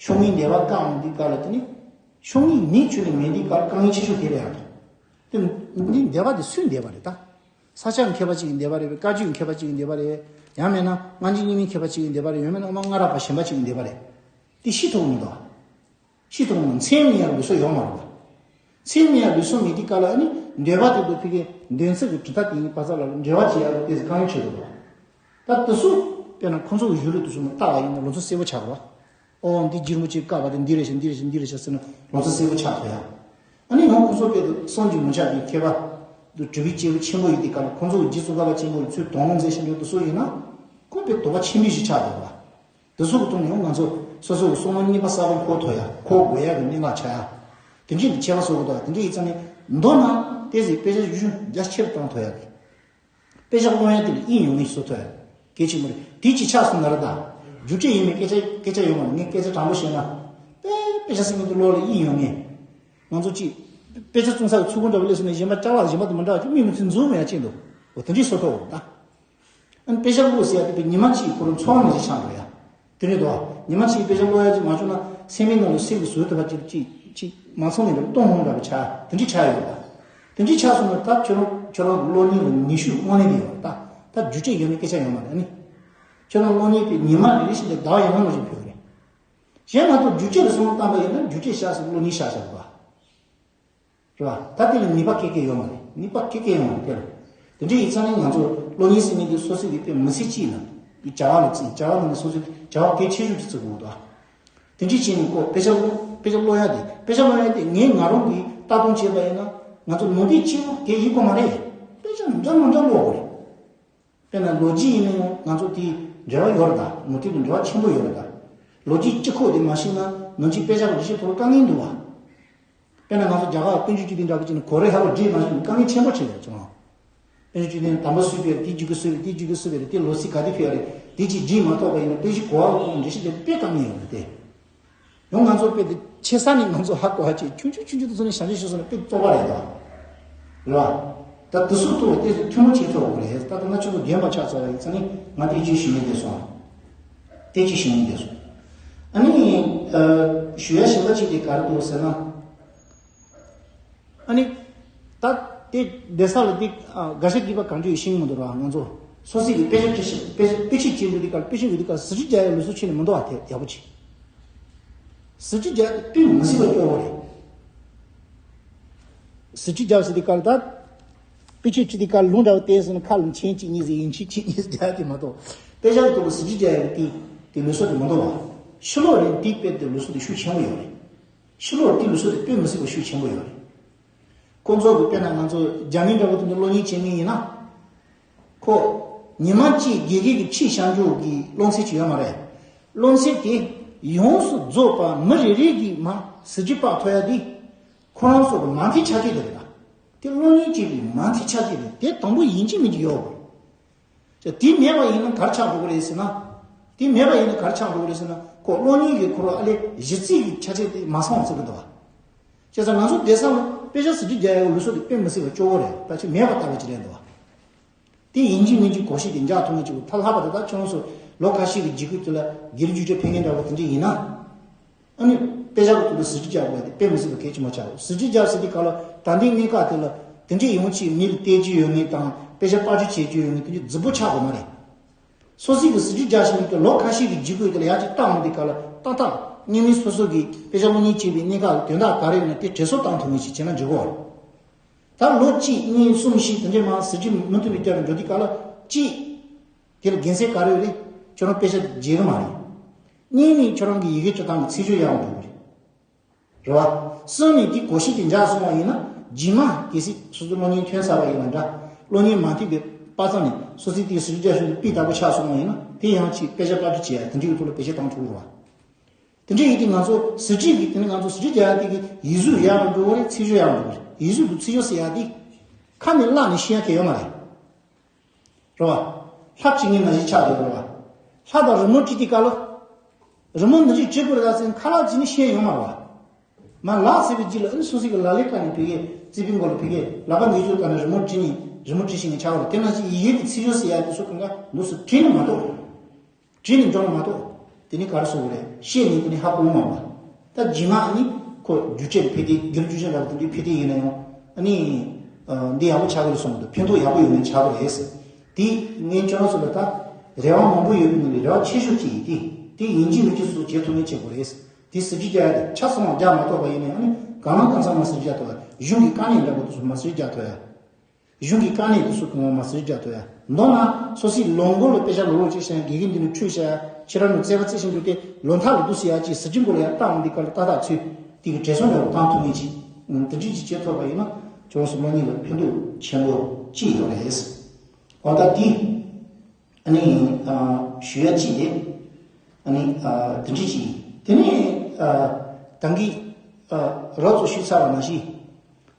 ཕྱོགས་སྔའི་འདས་པ་བཀག་འོང་དུས་སྐབས་ལ། དེ་ནི་ཕྱོགས་སྔའི་མིའི་ཆོས་ལས་མེད་དུས་སྐབས་དཀའ་ངལ་ཆེ་ཤོས་དེ་རེད་ཡ། དེ་འདི་འདས་པ་དེ་སུའི་འདས་པ་རེད་ད། ས་སྐྱ་མཁས་པ་གཅིག་གི་འདས་པ་རེད་པས། བཀའ་བརྒྱུད་མཁས་པ་གཅིག་གི་འདས་པ་རེད། ཡང་མིན་ན་སྔ་འགྱུར་རྙིང་མའི་མཁས་པ་གཅིག་གི་འདས་པ་རེད། ཡང་མིན་ན་སྔ་མ་སྔ་རབས་པ་གཞན་པ་གཅིག་གི་འདས་པ་རེད། དེ་ཤེས་ཐུབ་མི་འདུག་ཤེས་ཐུབ་མི་འདུག་མཚན་མེད་ཡག་ལུགས་སྲོལ་ཡོད་མ་རེད་པ། མཚན་མེད་ཡག་ལུགས་སྲོལ་མེད་དུས་སྐབས་ལ། ཨ་ནི་འདོད་པ་དེ་ཚོ་ཕ་གིའི་འདོད་ཚུལ་གྱི་གྲུབ་མཐའ་དེ་ཡིན་པ་ཚ་ལ་འབྲེལ་བ་བྱེད་ཡག་ལ་དེ་ཚོ་དཀའ་ངལ་ཆེ་རུ་འགྲོ་བ། ད་དེ་ཚོ་དཔེར་ན་ཁོང་ཚོ་གི་གཞུང་ལུགས་དེ་ཚོ་ནང་བལྟ་བ་ཡིན་ན་ལོ་ཚོད་གསལ་པོ་ཆགས་རེད་བ། ཨོ་འདི་རྗེ་རིན་པོ་ཆེས་བཀག་པ་དེ་འདི་རེད་ཤག་འདི་རེད་ཤག་འདི་རེད་ཤག་ཟེར་ན་ལོ་ཚོད་གསལ་པོ་ཆགས་ཐུབ་ཡ། ཨ་ནི་ཡང་ཁོང་ཚོ་དཔེ་དེ་གསང་རྒྱུད་མི་ཆགས་པའི་མཁས་པ་དེ་གྲུབ་པའི་སྐྱེས་བུ་ཆེན་པོ་ཡིན་དུས་སྐབས་ལ། ཁོང་ཚོ་གི་རྗེ་ཙོང་ཁ་པ་ཆེན་པོ་ཡི་ཚུལ་དོགས་སློང་མཛད་བཞིན་པའི་དེ་ཚོ་ཡིན་ན་ཁོ་དཔེ་དོགས་པ་ཆེན་པོ་ཞིག་ཆགས་འདུག་བ། དེ་ཚོ་གི་ཐོག་ནས་ཡང་ང་ཚོ་སོ་སོ་གི་བསམ་བློ་གཉིས་པ་གསར་པ་འཁོར་ཐུབ་ཡ། འཁོར་དགོས་ཡ་གི་གནད་འགག་ཆགས་ཡ། དེ་འདྲའི་གི་ཁྱད་པར་བཟོ་དགོས་འདུག་དེ་འདྲ་ཡིན་ཙང་ནི་མདོར་ན་ཏོག་ཙམ་དཔེ་ཆ་གཞུང་རྒྱ་ཆེར་བཏང་ཐུབ་ཡ་གི། དཔེ་ཆ་ཀློག་ཡ་དེ་ལ་དབྱིངས་ཡོད་མཁན་ཞིག་བཟོ་ཐུབ་ཡ་གལ་ཆེན་པོ་རེད། དེ་གཅིག་ཆགས་སོང་ན་རེད་ད། རྒྱུགས་སྤྲོད་ཡིན་མིན་སྐད་ཆ་སྐད་ཆ་ཡོད་མ་རེད། ངས་སྐད་ཆ་དྲང་པོ་བཤད་ན། དཔེ་དཔེ་ཆ་ཟེར་མཁན་དེ་ཀློག་ལ་དབྱིངས་ཡོད་མཁན། ང་ཚོ་གཅིག་དཔེ་ཆ་བཙོང་ས་གི་ཚུར་ཁོང་འདྲ་བ་སླེབས་སོང་ན་གཞན་པ་ཅ་ལག་གཞན་པ་དང་མི་འདྲ་བ་ཅིག་མིག་མི་ཚོན་འཛུམ་མེད་ཡ་ཅན་འདུག་འོ་དེ་འདྲས་བཟོ་ཐུབ་འོ་ད། ཨ་ནི་དཔེ་ཆ་ཀློག་ཟེར་ཡ་དེ་དཔེ་ཉི་མ་གཅིག་ཁོ་རང་འཚོ་བ་ནང་བཞིན་ཆགས་འགྲོ་ཡ། དེ་རེད་དོ། ཉི་མ་གཅིག་དཔེ་ཆ་ཀློག་ཡ་ཅིག་མ་བྱུང་ན་སེམས་པའི་ནང་ལ་སེམས་ཀྱི་བཟོད་ཐུབ་པ་ཅིག་ཅིག་ཅིག་མ་ཚང་ནས་འདྲ་བ་སྟོང་སྣང་འདྲ་བ་ཆགས། དེ་འདྲས་ཆགས་ཡོད་པ། དེ་འདྲས་ཆགས་སོང་ན་ད་ཁྱོད་རང་ཁྱོད་རང་གི་གློག་བརྙན་ལ་ནུས་ཤུགས་དངོས་གནས་དེ་ཡོད་ད། ད་རྒྱུ་འབྲས་ཡོད་ནི་སྐད་ཆ་ཡོད་མ་རེད། ཨ་ནི་ཁྱོད་རང་གློག་བརྙན་དེ་ཉི་མ་རེ་རེ་བཞིན་དུ་ཟླ་བ་ཡང་མང་བཞིན་ཕུལ་གི་རེད། གཞན་མ་གཏོགས་རྒྱུ་འབྲས་ལ་བསམ་བློ་བཏང་པ་ཡིན་ན་རྒྱུ་འབྲས་བཞག་ཟེར་གློག་བརྙན་བཞག་བཞག་པ། རེད་བ། ད་དེ་ལ་ནུས་པ་ཁེ་ཁེ་ཡོད་མ་རེད། ནུས་པ་ཁེ་ཁེ་ཡོད་མ་རེད་དེ་ལ། དེ་འདྲ་ཡིན་ཙང་ནི་ང་ཚོ་གློག་བརྙན་ཟེར་མཁན་དེ་སོ་སོའི་གི་དཔེ་མི་སྲིད་ཅིག་ལ་གི་བྱ་བ་ལ་བརྩི། བྱ་བ་ནང་ནས་སོ་སོའི་བྱ་བ་གལ་ཆེ་ཤོས་ཅིག་བརྩི་དགོས་འདུག་དེ་འདྲ་བྱས་ནས་ཁོ་དཔེ་ཆ་ཀློག་དཔེ་ཆ་ཀློག་ཡ་དེ། དཔེ་ཆ་ཀློག་ཡ་དེ་ངས་ང་རང་གིས་ལྟ་སྟངས་བྱས་པ་ཡིན་ན། ང་ཚོ་ནང་པའི་སྐྱེ་བོ་དེ་ཡིན་དགོས་མ་རེད། དཔེ་ཆ་འདྲ་མི་འདྲ་ཀློག་དགོས་རེད། དཔེར་ན་ལོ་རྒྱུས་ཡིན་ན་ཡང་ང་ཚོ་དེའི་འབྲེལ་བ་ཡོད་རེད་ད། མུ་མཐུད་དུ་འབྲེལ་བ་ཆེན་པོ་ཡོད་རེད་ད། ལོ་རྒྱུས་སྤྱི་ཁོག་དེ་མ་ཤེས་ན་ནང་ཆོས་དཔེ་ཆ་གི་འབྲི་ཤེས་ཐོག་ལ་དཀའ་ངལ་འདུག་བ། དཔེར་ན་ང་ཚོ་རྒྱ་གར་དཔལ་འབྱོར་སྤྱི་དོན་འདྲ་པོ་ཅིག་ནི་གོ་རེ་ཧ་གོ་འབྲི་མ་ཤེས་ན་དཀའ་ངལ་ཆེན་པོ་ཆེ་ཡོད་ཙང་། དཔལ་འབྱོར་སྤྱི་དོན་དམ་པ་སུས་སྤེལ། དེ་རྒྱུད་ཀྱི་སུ་རེད། དེ་རྒྱུད་ཀྱི་སུ་བས་རེད། དེ་ལོ་ཚིགས་ག་དུས་ཕེབས་རེད། དེ་ཅིག་འབྲི་མ་ཐུབ་པ་ཡིན་ན་དཔེ་ཆ་གོ་བ་ལ་ཁོང་འབྲི་ཤེས་དེ་དཔེ་དཀའ་ངལ་ཡོད་རེད་དེ། ཡང་ང་ཚོ་དཔེ་དེ་ཆེ་ས་ནས་ང་ཚོ་ཧ་གོ་བ་བྱས། ཆུང་ཆུང་ཆུང་ཆུང་དུ་སོང་ནས་བྱང་ཆུབ་ཤེས་སོང་ན་དཔེ་བཙོག་པ་རེད་ད། རེད་བ། ད་དེ་ཚོ་ཐུག་པ་དེ་ཚོ་ཐུན་མོང་ཆེ་ཚོ་འོག་རེད། ད་ལྟ་ང་ཁྱོད་ཚོ་རྒན་པ་ཆགས་ཚར་བ་ཡིན་ཙང་ནི་ང་དེ་ཅིག་ཞུ་ཡིན་བསྡད་སོང་། དེ་ཅིག་ཞུ་ཡིན་བསྡད་སོང་། ཨ་ནི་ཨ་ཞུ་ཡ་གཞན་པ་ཅིག་དེ་ག་རེ་འདུག་ཟེར་ན། ཨ་ནི་ད་དེ་བསྡད་ས་ལ་དེ་ཨ་དགག་བྱ་རྒྱས་པ་གང་བྱུང་ཡོད་ཤེས་ཀྱི་མི་འདུག་ར། ང་ཚོ་སོ་སོའི་གི་དཔེ་ཆ་བྲིས་ཤིང་དཔེ་དཔེ་ཆ་བྲིས་འདུག་དེ་ག་ལ་དཔེ་ཆ་འགོད་དུས་སྐབས་ཟུར་ཁྲིད་རྒྱག་ཡ་ལུགས་སྲོལ་ཁྱོན་ནས་མི་འདུག་བ། དེ་ཡག་པོ་བྱས། ཟུར་ཁྲིད་རྒྱག་དཔེ་མི་སྲིད་པ་སྐྱོ་བོ་རེད། ཟུར་ཁྲིད་རྒྱག་ཟེར་དུས་སྐབས་ལ་ད། དཔེ་ཆ་བྲིས་དུས་སྐབས་ལ་ལུང་འདྲ་བོ་བལྟས་ཟིན་ན་ཁ་ལ་མཆན་གཅིག་གཉིས་ཟེར། ཡིག་ཆ་གཅིག་གཉིས་ཟེར་རྒྱག་དེ་མ་གཏོགས། དཔེ་ཆ་གི་ཐོག་ལ་ཟུར་ཁྲིད་རྒྱག་ཡ་གི་དེ་དེ་ལུགས་སྲོལ་དེ་མི་འདུག་བ། ཕྱི་ལོགས་རིགས་དེའི་དཔེ་དེ་ལུགས་སྲོལ་དེ་ཤུགས་ཆེན་པོ་ཡོད་རེད། ཕྱི་ལོགས་དེའི་ལུགས་སྲོལ་དེ་དཔེ་མི་སྲིད་པ་ཤུགས་ཆེན་པོ་ཡོད་རེད། ཁོང་ཚོ་གི་དཔེར་ན་ང་ཚོ་རྒྱ་མི་འདྲ་བོ་དེ་ཚོ་གློག་བརྙན་བྱེད་མཁན་ཡིན་ན། ཁོ་ཉི་མ་གཅིག་དགེ་རྒན་གྱིས་ཕྱིས་བཤད་རྒྱུ་གི་སློབ་ཚན་ཅིག་ཡོད་མ་རེད། སློབ་ཚན་དེ་ཡོངས་སུ་རྫོགས་པ་མི་རེ་རེ་གིས་མར་ཟུར་ཁྲིད་ཕར་ཐོན་ཡ་དེ། ཁོ་རང་ཚོ་གི་མ་མཐའི་ཆ་རྐྱེན་དེ་རེད་ད། དེ་གློག་བརྙན་བྱེད་པའི་མ་མཐའི་ཆ་རྐྱེན་རེད། དེ་དང་པོ་ཡིན་གཅིག་མིན་གཅིག་ཡོད་དགོས། ཅེས་དེ་མེད་པ་ཡིན་ན་ག་རེ་ཆགས་འགྲོ་གི་རེད་ཟེར་ན། དེ་མེད་པ་ཡིན་ན་ག་རེ་ཆགས་འགྲོ་གི་རེད་ཟེར་ན། ཁོ་གློག་བརྙན་གྱི་ཁོ་རང་ཨ་ལས་གཞི་རྩའི་གི་ཆ་རྐྱེན་དེ་མ་ཚང་བ་བརྩི་གི་འདུག་བ། བྱས་ཙང་ང་ཚོ་བསྡད་ས་ལ་དཔེ་ཆ་ཟུར་ཁྲིད་རྒྱག་ཡའི་ལུགས་སྲོལ་དེ་དཔེ་མི་སྲིད་པ་སྐྱོ་བོ་རེད། ད་ཆ་མེད་པ་ལྟ་བུ་ཅིག་རེད་འདུག་བ། དེ་ཡིན་གཅིག་མིན་གཅིག་གོ་ཤེས་དེ་འཇགས་ཐུབ་མཁན་ཅིག་ཐབས་ལྷག་པ་དེ། ད་ཁྱོད་རང་ཚོ་ལོ་ཁ་ཤས་ཀྱི་རྗེས་ཁུལ་དེ་ལ་སྒེར་རྒྱུགས་སྤྲོད་ཕེབས་མཁན་འདྲ་བོ་དེ་འདྲ་ཡིན་ན། ཨ་ནི་དཔེ་ཆ་གི་ཐོག་ལ་ཟུར་ཁྲིད་རྒྱག་དགོས་དེ་དཔེ་མི་སྲིད་པ་གལ་ཆེན་པོ་ཆགས། ཟུར་ཁྲིད་རྒྱག་ཟེར་དུས་སྐབས་ལ་ད་ལྟའི་གནས་སྐབས་དེ་ལ་དེ་འདྲའི་ཡོང་ཆེད་མི་ལ་བལྟས་རྒྱུ་ཡོད་མཁན་དང་དཔེ་ཆ་པར་སྐྲུན་བྱེད་རྒྱུ་ཡོད་མཁན་དེ་འདྲའི་རྫིག་པོ་ཆགས་དགོས་མ་རེད། སོ་སོའི་གི་ཟུར་ཁྲིད་རྒྱག་བཞིན་པའི་ལོ་ཁ་ཤས་ཀྱི་རྗེས་ཁུལ་དེ་ལ་ཡར་ཅིག་བལྟ་འོང་དུས་སྐབས་ལ་ཏག་ཏག་སྔོན་མའི་སོ་སོ་གི་དཔེ་ཆ་གློག་བརྙན་བྱས་པའི་གནས་སྐབས་ཀྱི་དོན་དག་ག་རེ་ཡོད་ན་དེ་དྲན་གསོ་བཏང་ཐུབ་མཁན་ཞིག་བྱས་ན་འགྲིག་གོ། ད་ལོ་གཅིག་གཉིས་གསུམ་བཞི་དེ་འདྲའི་མར་ཟུར་ཁྲིད་མུ་མཐུད་ནས་རྒྱབ་ནས་འགྲོ་དུས་སྐབས་ལ་གཅིག་དེ་ལ་དགེ་མཚན་ག་རེ་ཡོད་རེད། ཁྱོད་རང་དཔེ་ཆ་བརྗེད་གི་མ་རེད། གཉིས་ནས་ཁྱོད་རང་གི་ཡི་གེ་འབྲི་སྟངས་ཀྱི་ཚིག་སྦྱོར་ཡག་པོ་འགྲོ་གི་རེད། རེད་བ། གསུམ་ནས་དེ་གོ་ཤེས་དེ་འཇགས་སོང་བ་ཡིན་ན་རྗེས་མ་གལ་སྲིད་སོ་སོ་གློག་བརྙན་ཐོན་ཚར་བ་ཡིན་ན་འདྲ། གློག་བརྙན་མ་ཐོན་པའི་བར་མཚམས་ནས་སོ་སོའི་དེའི་ཟུར་ཁྲིད་རྒྱག་ཤུགས་དེ་སྤུས་དག་པོ་ཆགས་སོང་བ་ཡིན་ན་དེ་ཡང་ཅིག་དཔེ་ཆ་པར་སྐྲུན་བྱེད་ཡ་དེ་འདྲའི་གི་ཐོག་ལ་བེད་སྤྱོད་བཏང་ཐུབ་རེད་བ། དེ་འདྲ་ཡིན་དུས་ང་ཚོ་ཟུར་ཁྲིད་ཀྱི་དེ་ནི་ང་ཚོ་ཟུར་ཁྲིད་རྒྱག་ཡ་དེ་གི་ཡིག་གཟུགས་ཡག་རུ་འགྲོ་གི་རེད། ཚིག་སྦྱོར་ཡག་རུ་འགྲོ་གི་རེད། ཡིག་གཟུགས་དང་ཚིག་སྦྱོར་ཟེར་ཡ་དེ་ཁ་ནས་བཀླགས་ནས་ཤེས་ཡ་གལ་ཡོད་མ་རེད། རེད་བ། ལྷ་བྲིས་མཁན་ནང་བཞིན་ཆགས་འདུག་རེད་བ། ལྷ་དང་རི་མོ་བྲིས་དུས་སྐབས་ལ། རི་མོ་འདི་འདྲས་བྲིས་དགོས་རེད་ད་ཟེར་ཁ་ལག་བྱས་ནས་བཤད་ཡོང་མ་རེད་བ། མ་ལག་ཟེར་བའི་རྗེས་ལ་ཨ་ནི་སོ་སོ་གི་ལག་ལེན་ཁ་ནས་ཕ་གིའི་རྩིས་པའི་མགོ་ལ་ཕ་གིའི་ལག་པ་འདི་ཚོ་ལྟ་ན་རི་མོ་བྲིས་ནས་རི་མོ་བྲིས་ཤེས་མཁན་ཆགས་པ་རེད། དེ་ནང་བཞིན་ཡི་གེ་གི་ཚིག་སྦྱོར་ཟེར་ཡ་དེ་ཚོ་གང་ག་འདུག་སེ་བྲིས་ནས་མ་གཏོགས། བྲིས་ནས་འཇོག་ན་མ་གཏོགས། དེ་ནི་ག་རེ་ཟེར་དགོས་རེད། བཤད་ནས་དེ་ནི་ཧ་གོ་མ་བ། ད་རྗེས་མ་ཨ་ནི་ཁོ་སྒྱུ་རྩལ་འཕེལ་རྒྱས་སྒྱུར་སྒྱུ་རྩལ་འདྲ་བ་དེ་འདྲའི་འཕེལ་རྒྱས་ཡིན་ན་ཡང་ཨ་ནི། འདི་ཡག་པོ་ཆགས་ཀྱི་རེད་གསུངས་འདུག་ཕན་ཐོགས་ཡག་པོ་ཡོང་ནས་ཆགས་པ་རེད། དེ་ངས་ཁྱོད་རང་ཚོ་ལ་ད་རེ་བ་མང་པོ་ཡོད་པའི་ནང་ནས་རེ་བ་ཆེ་ཤོས་གཅིག་ཡིན་ཏེ། དེ་ཡིན་གཅིག་མིན་གཅིག་སུ་བྱེད་ཐུབ་མིན་བྱེད་དགོས་རེད། དེ་ཟུར་བརྗི་རྒྱག་ཡ་དེ་ཆ་ཚང་བ་རྒྱག་མ་ཐུབ་པ་ཡིན་ན་ཡང་ནི་གང་ལ་གང་འཚམ་མ་ཟུར་བརྗི་རྒྱག་ཐུབ་ཡ། གཞུང་གི་དཀའ་གནད་འདྲ་པོ་དེ་ཚོ་མ་ཟུར་བརྗི་རྒྱག་ཐུབ་ཡ། གཞུང་གི་དཀའ་གནད་དེ་ཚོ་གང་མ་ཟུར་བརྗི་རྒྱག་ཐུབ་ཡ། མདོར་ན་སོ་སོའི་ལོ་མགོ་ལ་དཔེ་ཆ་ལོ་ལོ་ཅིག་བཤད་ཡ། དགེ་རྒན་འདི་ནས་ཁྲུས་བཤད་ཡ། ཁྱེད་རང་ནས་རྩེད་པ་རྩེ་བཞིན་འདུག་སྟེ་ལོ་མཐའ་ལ་འདུག་ཟེར་ཡ་ཅིག་ཟུར་བརྗི་མགོ་ལ་ཡ་བཏང་འདི་ག་ལ་ཏག་ཏག་ཚུད་དེ་གི་བྲེལ་ཟོར་འདྲ་པོ་བཏང་ཐུབ་མཁན་ཅིག་དེ་འདྲ་ཅིག་བྱེད་ཐུབ་པ་ཡིན་ན་ཁྱོད་རང་ཚོ་སློབ་གཉེར་ལ་ཕན་ཐོགས་ཆེན་པོ་ཅིག་ཡོད་རེད། འོ་ད་དེ། ཨ་ནི། ཨ། ཞུ་ཡ་གཅིག་དེ། ཨ་ནི། ཨ། དེ་འདྲ་གཅིག་དེ་ནས། ཨ། ད་གིན། ཨ། རོབ་ཙམ་ཞུས་ཚར་བ་ནང་བཞིན།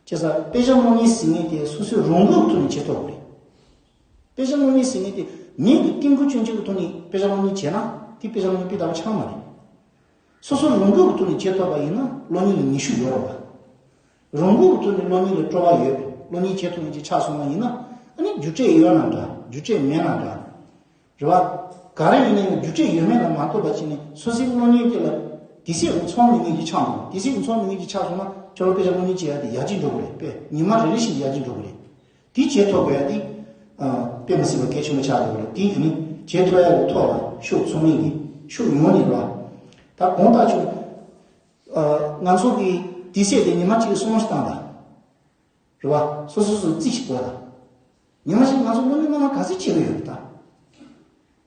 བྱས་ཙང་དཔེ་ཆ་སློབ་གཉེར་ཟེར་མཁན་དེ་སོ་སོའི་རང་འགུལ་ཐོག་ནས་བྱེད་ཐུབ་དགོས་རེད། དཔེ་ཆ་སློབ་གཉེར་ཟེར་མཁན་དེ་མི་གི་རྟིང་སྐུལ་སྐྱོན་ཅན་གྱི་ཐོག་ནས་དཔེ་ཆ་སློབ་གཉེར་བྱས་ན་དེ་དཔེ་ཆ་སློབ་གཉེར་དཔེ་ལྟ་བུ་ཆགས་མ་རེད། སོ་སོ་རང་འགུལ་གྱི་ཐོག་ནས་བྱེད་ཐུབ་པ་ཡིན་ན་སློབ་གཉེར་ལ་ནུས་ཤུགས་ཡོད་རེད་བ། རང་འགུལ་གྱི་ཐོག་ནས་སློབ་གཉེར་ལ་སྤྲོ་བ་ཡོད། སློབ་གཉེར་བྱེད་ཐུབ་མཁན་ཅིག་ཆགས་སོང་བ་ཡིན་ན་ཨ་ནི་རྒྱུ་འབྲས་ཡོད་ན་འདྲ་རྒྱུ་འབྲས་མེད་ན་འདྲ། རེད་བ། ག་རེ་ཡིན་ན་ཡང་རྒྱུ་འབྲས་ཡོད་མེད་ལ་མ་ལྟོས་པ་བྱས་ནས་སོ་སོའི་སློབ་གཉེར་དེ་ལ་དུས་ཚོད་ཀྱི་ཚོང་མི་ངེས་ཀྱི་ཆགས་འདུག་དུས་ཚོད་ཀྱི་ཚོང་མི་ངེས་ཀྱི་ཆགས་སོང་ན་ཁྱོད་རང་དཔེ་ཆ་སློབ་གཉེར་བྱེད་ཡ་དེ་ཡར་རྒྱས་འགྲོ་གི་རེད། དཔེ་ཉི་མ་རེ་རེ་བཞིན་ཡར་རྒྱས་འགྲོ་གི་རེད། དེ་བྱེད་ཐུབ་དགོས་ཡ་དེ། དཔེ་མི་སྲིད་པ་གལ་ཆེན་པོ་ཆགས་ཡོད་རེད། དེ་ཡིན་ནི་བྱེད་ཐུབ་ཡ་གི་ཐོག་ལ་ཕྱོགས་ཚང་མ་གི་ཕྱོགས་ཡོངས་ནས་རེད་བ། ད་དགོངས་དག་ཆོག་ང་ཚོ་གི་དུས་ཚོད་དེ་ཉི་མ་གཅིག་གསུམ་བཏང་དང་། རེད་བ། སོ་སོ་སོ་རྩིས་ཤིག་དགོས་དང་། ཉི་མ་ཞིག་ང་ཚོ་སློབ་གཉེར་སློབ་མ་ག་ཚོད་བྱེད་ཀྱི་ཡོད་རེད་ད།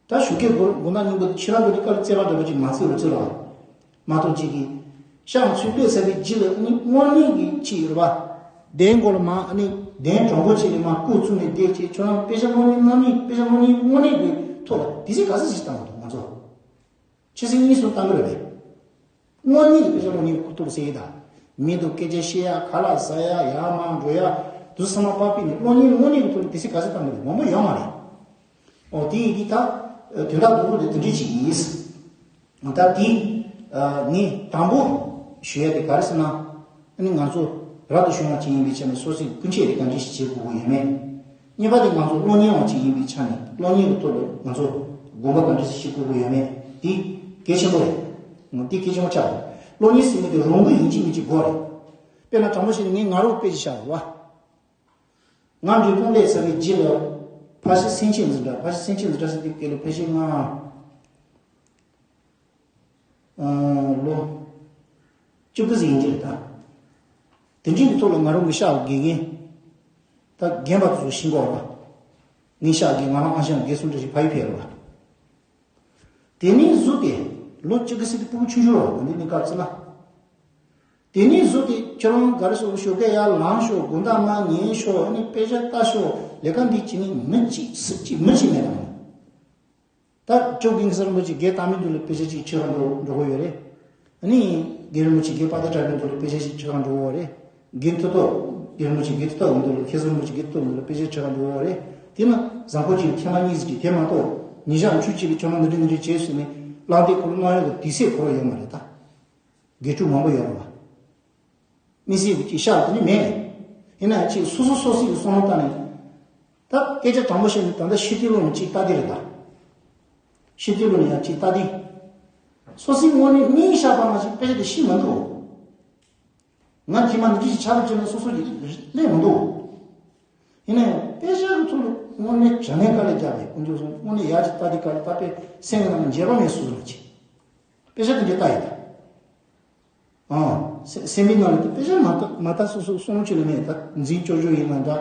ད་ཞོགས་ཀས་དགོང་དགོང་དག་སྙིང་པོ་ཁྱེད་རང་གི་དཀའ་ལས་རྩེད་པ་འདྲ་པོ་ཅིག་མ་རྩེ་རུ་རྩེ་རོགས། མ་གཏོགས་ཅིག་གིས། ཤག་ཚུར་སླེབས་ཚར་བའི་རྗེས་ལ་ཨ་ནི་དངོས་གནས་ཀྱི་ཅིག་ཡོད་རེད་པ། གདན་སྐོར་ལ་མ་ཨ་ནི་གདན་དྲང་པོ་ཅིག་ལ་མ་སྐུ་བཙུགས་ནས་བསྡད་ཅིག་ཁྱོད་རང་དཔེ་ཆ་སློབ་གཉེར་གནང་མི་དཔེ་ཆ་སློབ་གཉེར་དངོས་གནས་ཀྱི་ཐོག་ལ་དེ་ཚོ་ག་ཚོད་ཞིག་བཏང་གི་འདུག་ང་ཚོ། ཆུ་ཚོད་གཉིས་གསུམ་བཏང་གི་རེད་པས། དངོས་གནས་ཀྱི་དཔེ་ཆ་སློབ་གཉེར་གྱི་ཁོ་ཐུག་ཟེར་ཡིན་ད། མི་འདུག་སྐད་ཆ་བཤད་ཡ་ཁ་ལག་ཟ་ཡ་ཡར་མར་འགྲོ་ཡ། དུས་ཚང་མ་པགས་པས་ནི་སློབ་གཉེར་དངོས་གནས་ཀྱི་ཐོག་ནས་དེ་ཚོ་ག་ཚོད་བཏང་གི་རེད། མང་པོ་ཡོད་མ་རེད། ཨོ་དེ་ཡིན་དུས་ད། དོན་དག་སྡུག་པོ་དེ་དེ་འདྲས་ཅིག་ཡིན། ད་དེ། ངས་དང་པོ་ཞུ་ཡ་དེ་ག་རེ་ཟེར་ན། ཨ་ནི་ང་ཚོ་རབ་ཏུ་བྱུང་བ་ཅིག་ཡིན་པའི་ཆ་ནས་སོ་སོའི་སྐུ་མཆེད་དེ་ག་འདྲས་ཤིག་བྱེད་དགོས་ཀྱི་ཡོད་མེད། གཉིས་པ་དེ་ང་ཚོ་སློབ་གཉེར་བ་ཅིག་ཡིན་པའི་ཆ་ནས་སློབ་གཉེར་གྱི་ཐོག་ལ་ང་ཚོ་དགོངས་པ་ག་འདྲས་ཤིག་བཞེས་དགོས་ཀྱི་ཡོད་མེད་དེ་གལ་ཆེན་པོ་རེད། དེ་གལ་ཆེན་པོ་ཆགས་འདུག་སློབ་གཉེར་ཟེར་མཁན་དེ་རང་འགུལ་ཡིན་གཅིག་མིན་གཅིག་དགོས་རེད། དཔེར་ན་དྲང་པོ་བཤད་ན་ངས་ང་རང་དཔེ་ཅིག་བཞག་རོགས། ང་འབྲི་གུང་སླེབས་ཚར་བའི་རྗེས་ལ་ཕལ་ཆེར་སེམས་ཅན་འཛིན་གྲྭ་ཕལ་ཆེར་སེམས་ཅན་འཛིན་གྲྭ་ཟེར་དུས་སྐད་ལ་ཕལ་ཆེར་ང་། ལོ་བཅུ་དགུ་ཟིག་ཡིན་གྱི་རེད་ད། དེ་འདྲའི་གི་ཐོག་ལ་ང་རང་གི་ཤག་དགེ་རྒན། ད་རྒན་པ་ཚོ་ཤེས་གོ་ར། ངའི་ཤག་དགེ་ང་རང་ཨང་ཤང་དགེ་གསུམ་འདྲ་ཞིག་ཕ་ཡུལ་ཕེབས་ར་བ། དེ་ནས་བཟུང་སྟེ་ལོ་བཅུ་དགུ་ཟིག་དེ་སྤུ་གུ་ཆུང་ཆུང་ར་བ་འདི་ནས་སྐབས་ཚེ་ལ། དེ་ནས་བཟུང་སྟེ་ཁྱོད་རང་ག་རེ་སོང་ཞོགས་ཀས་ཡར་ལངས་ཤོག་དགོང་དག་མར་ཉལ་ཤོག་ཨ་ནི་དཔེ་ཆ་ལྟ་ཤོག་ལས་ཀ་འདི་བྱེད་ནི་མི་གཅིག་སུ་གཅིག་མི་གཅིག་མེད་དམ། ད་ཅོག་གིན་གསར་མོ་ཅིག་སྒེར་བཏང་མི་འདུག་ལ་དཔེ་ཆ་ཅིག་ཁྱེར་ག་འགྲོ་འགྲོ་གི་ཡོད་རེད། ཨ་ནི་སྒེར་མོ་ཅིག་སྒེར་པ་ད་དྲག་མི་འདུག་ལ་དཔེ་ཆ་ཅིག་ཁྱེར་ག་འགྲོ་གི་ཡོད་རེད། སྒེར་མཐུ་སྟོབས་སྒེར་མོ་ཅིག་སྒེར་མཐུ་སྟོབས་མི་འདུག་ལ་ཁྱེད་གསར་མོ་ཅིག་སྒེར་མཐུ་སྟོབས་མི་འདུག་ལ་དཔེ་ཆ་ཁྱེར་ག་འགྲོ་གི་ཡོད་རེད། དེ་ན་བཟང་པོ་ཅིག་ལ་ཁྱེད་རང་གཉིས་ཟིག་ཅིག་དེ་མ་གཏོགས་ཉིན་ཞག་འཁྲུལ་ཅིག་ལ་ཁྱོད་རང་འདི་འདྲ་འདི་འདྲ་བྱས་ཟེར་ནས་གླང་དེ་ཁོ་རང་གནང་ཡག་གི་དུས་ཚོད་ཁོ་རང་ཡོད་མ་རེད་ད། དགེ་ཕྲུག་མང་པོ་ཡོད་རེད་བ། མི་སྲིད་པ་ཅིག་ཤག་དེ་ནི་མེད། ཡིན་ན་ཡང་ཅིག་སོ་སོ་སོ་སོའི་བསམ་བློ་བཏང་ནས། ད་སྐད་ཆ་དྲང་པོ་བཤད་ན་ད་ལྟ་ཤི་ཏི་ལོ་ནས་ཅིག་ལྟ་དེ་རེད་ད། ཤི་ཏི་ལོ་ནས་ཡང་ཅིག་ལྟ་དེ། སོ་སོའི་ངོས་ནས་མིའི་ཤག་པ་མ་ཞིག་དཔེ་ཆ་དེ་ཤི་མི་འདུག་ང་རྗེས་མ་འདི་ཅིག་ཆགས་པ་བྱས་ན་སོ་སོ་ཡི་སླེབས་མི་འདུག་ཡིན་ན་ཡང་དཔེ་ཆ་གི་ཐོག་ལ་དངོས་གནས་དྲང་གནས་དཀའ་ལས་རྒྱག་པའི་དཀོན་མཆོག་གསུམ་དངོས་གནས་ཡག་ཅིག་ལྟ་དེ་དཀའ་ལས་ད་དཔེ་སེམས་ནང་འགྱེལ་བ་མེད་སོ་སོ་ལ་ཅིག་དཔེ་ཆ་དེ་འདྲ་ལྟ་ཡི་ད། ཨང་། སེ་སེམས་པའི་ནང་ལ་དེ་དཔེ་ཆ་མ་ལྟ་མ་ལྟ་སོ་སོ་བསམ་བློ་ཅིག་ལ་མེད་ད་འཛིན་སྐྱོར་སྐྱོར་ཡིན་ན་འདྲ།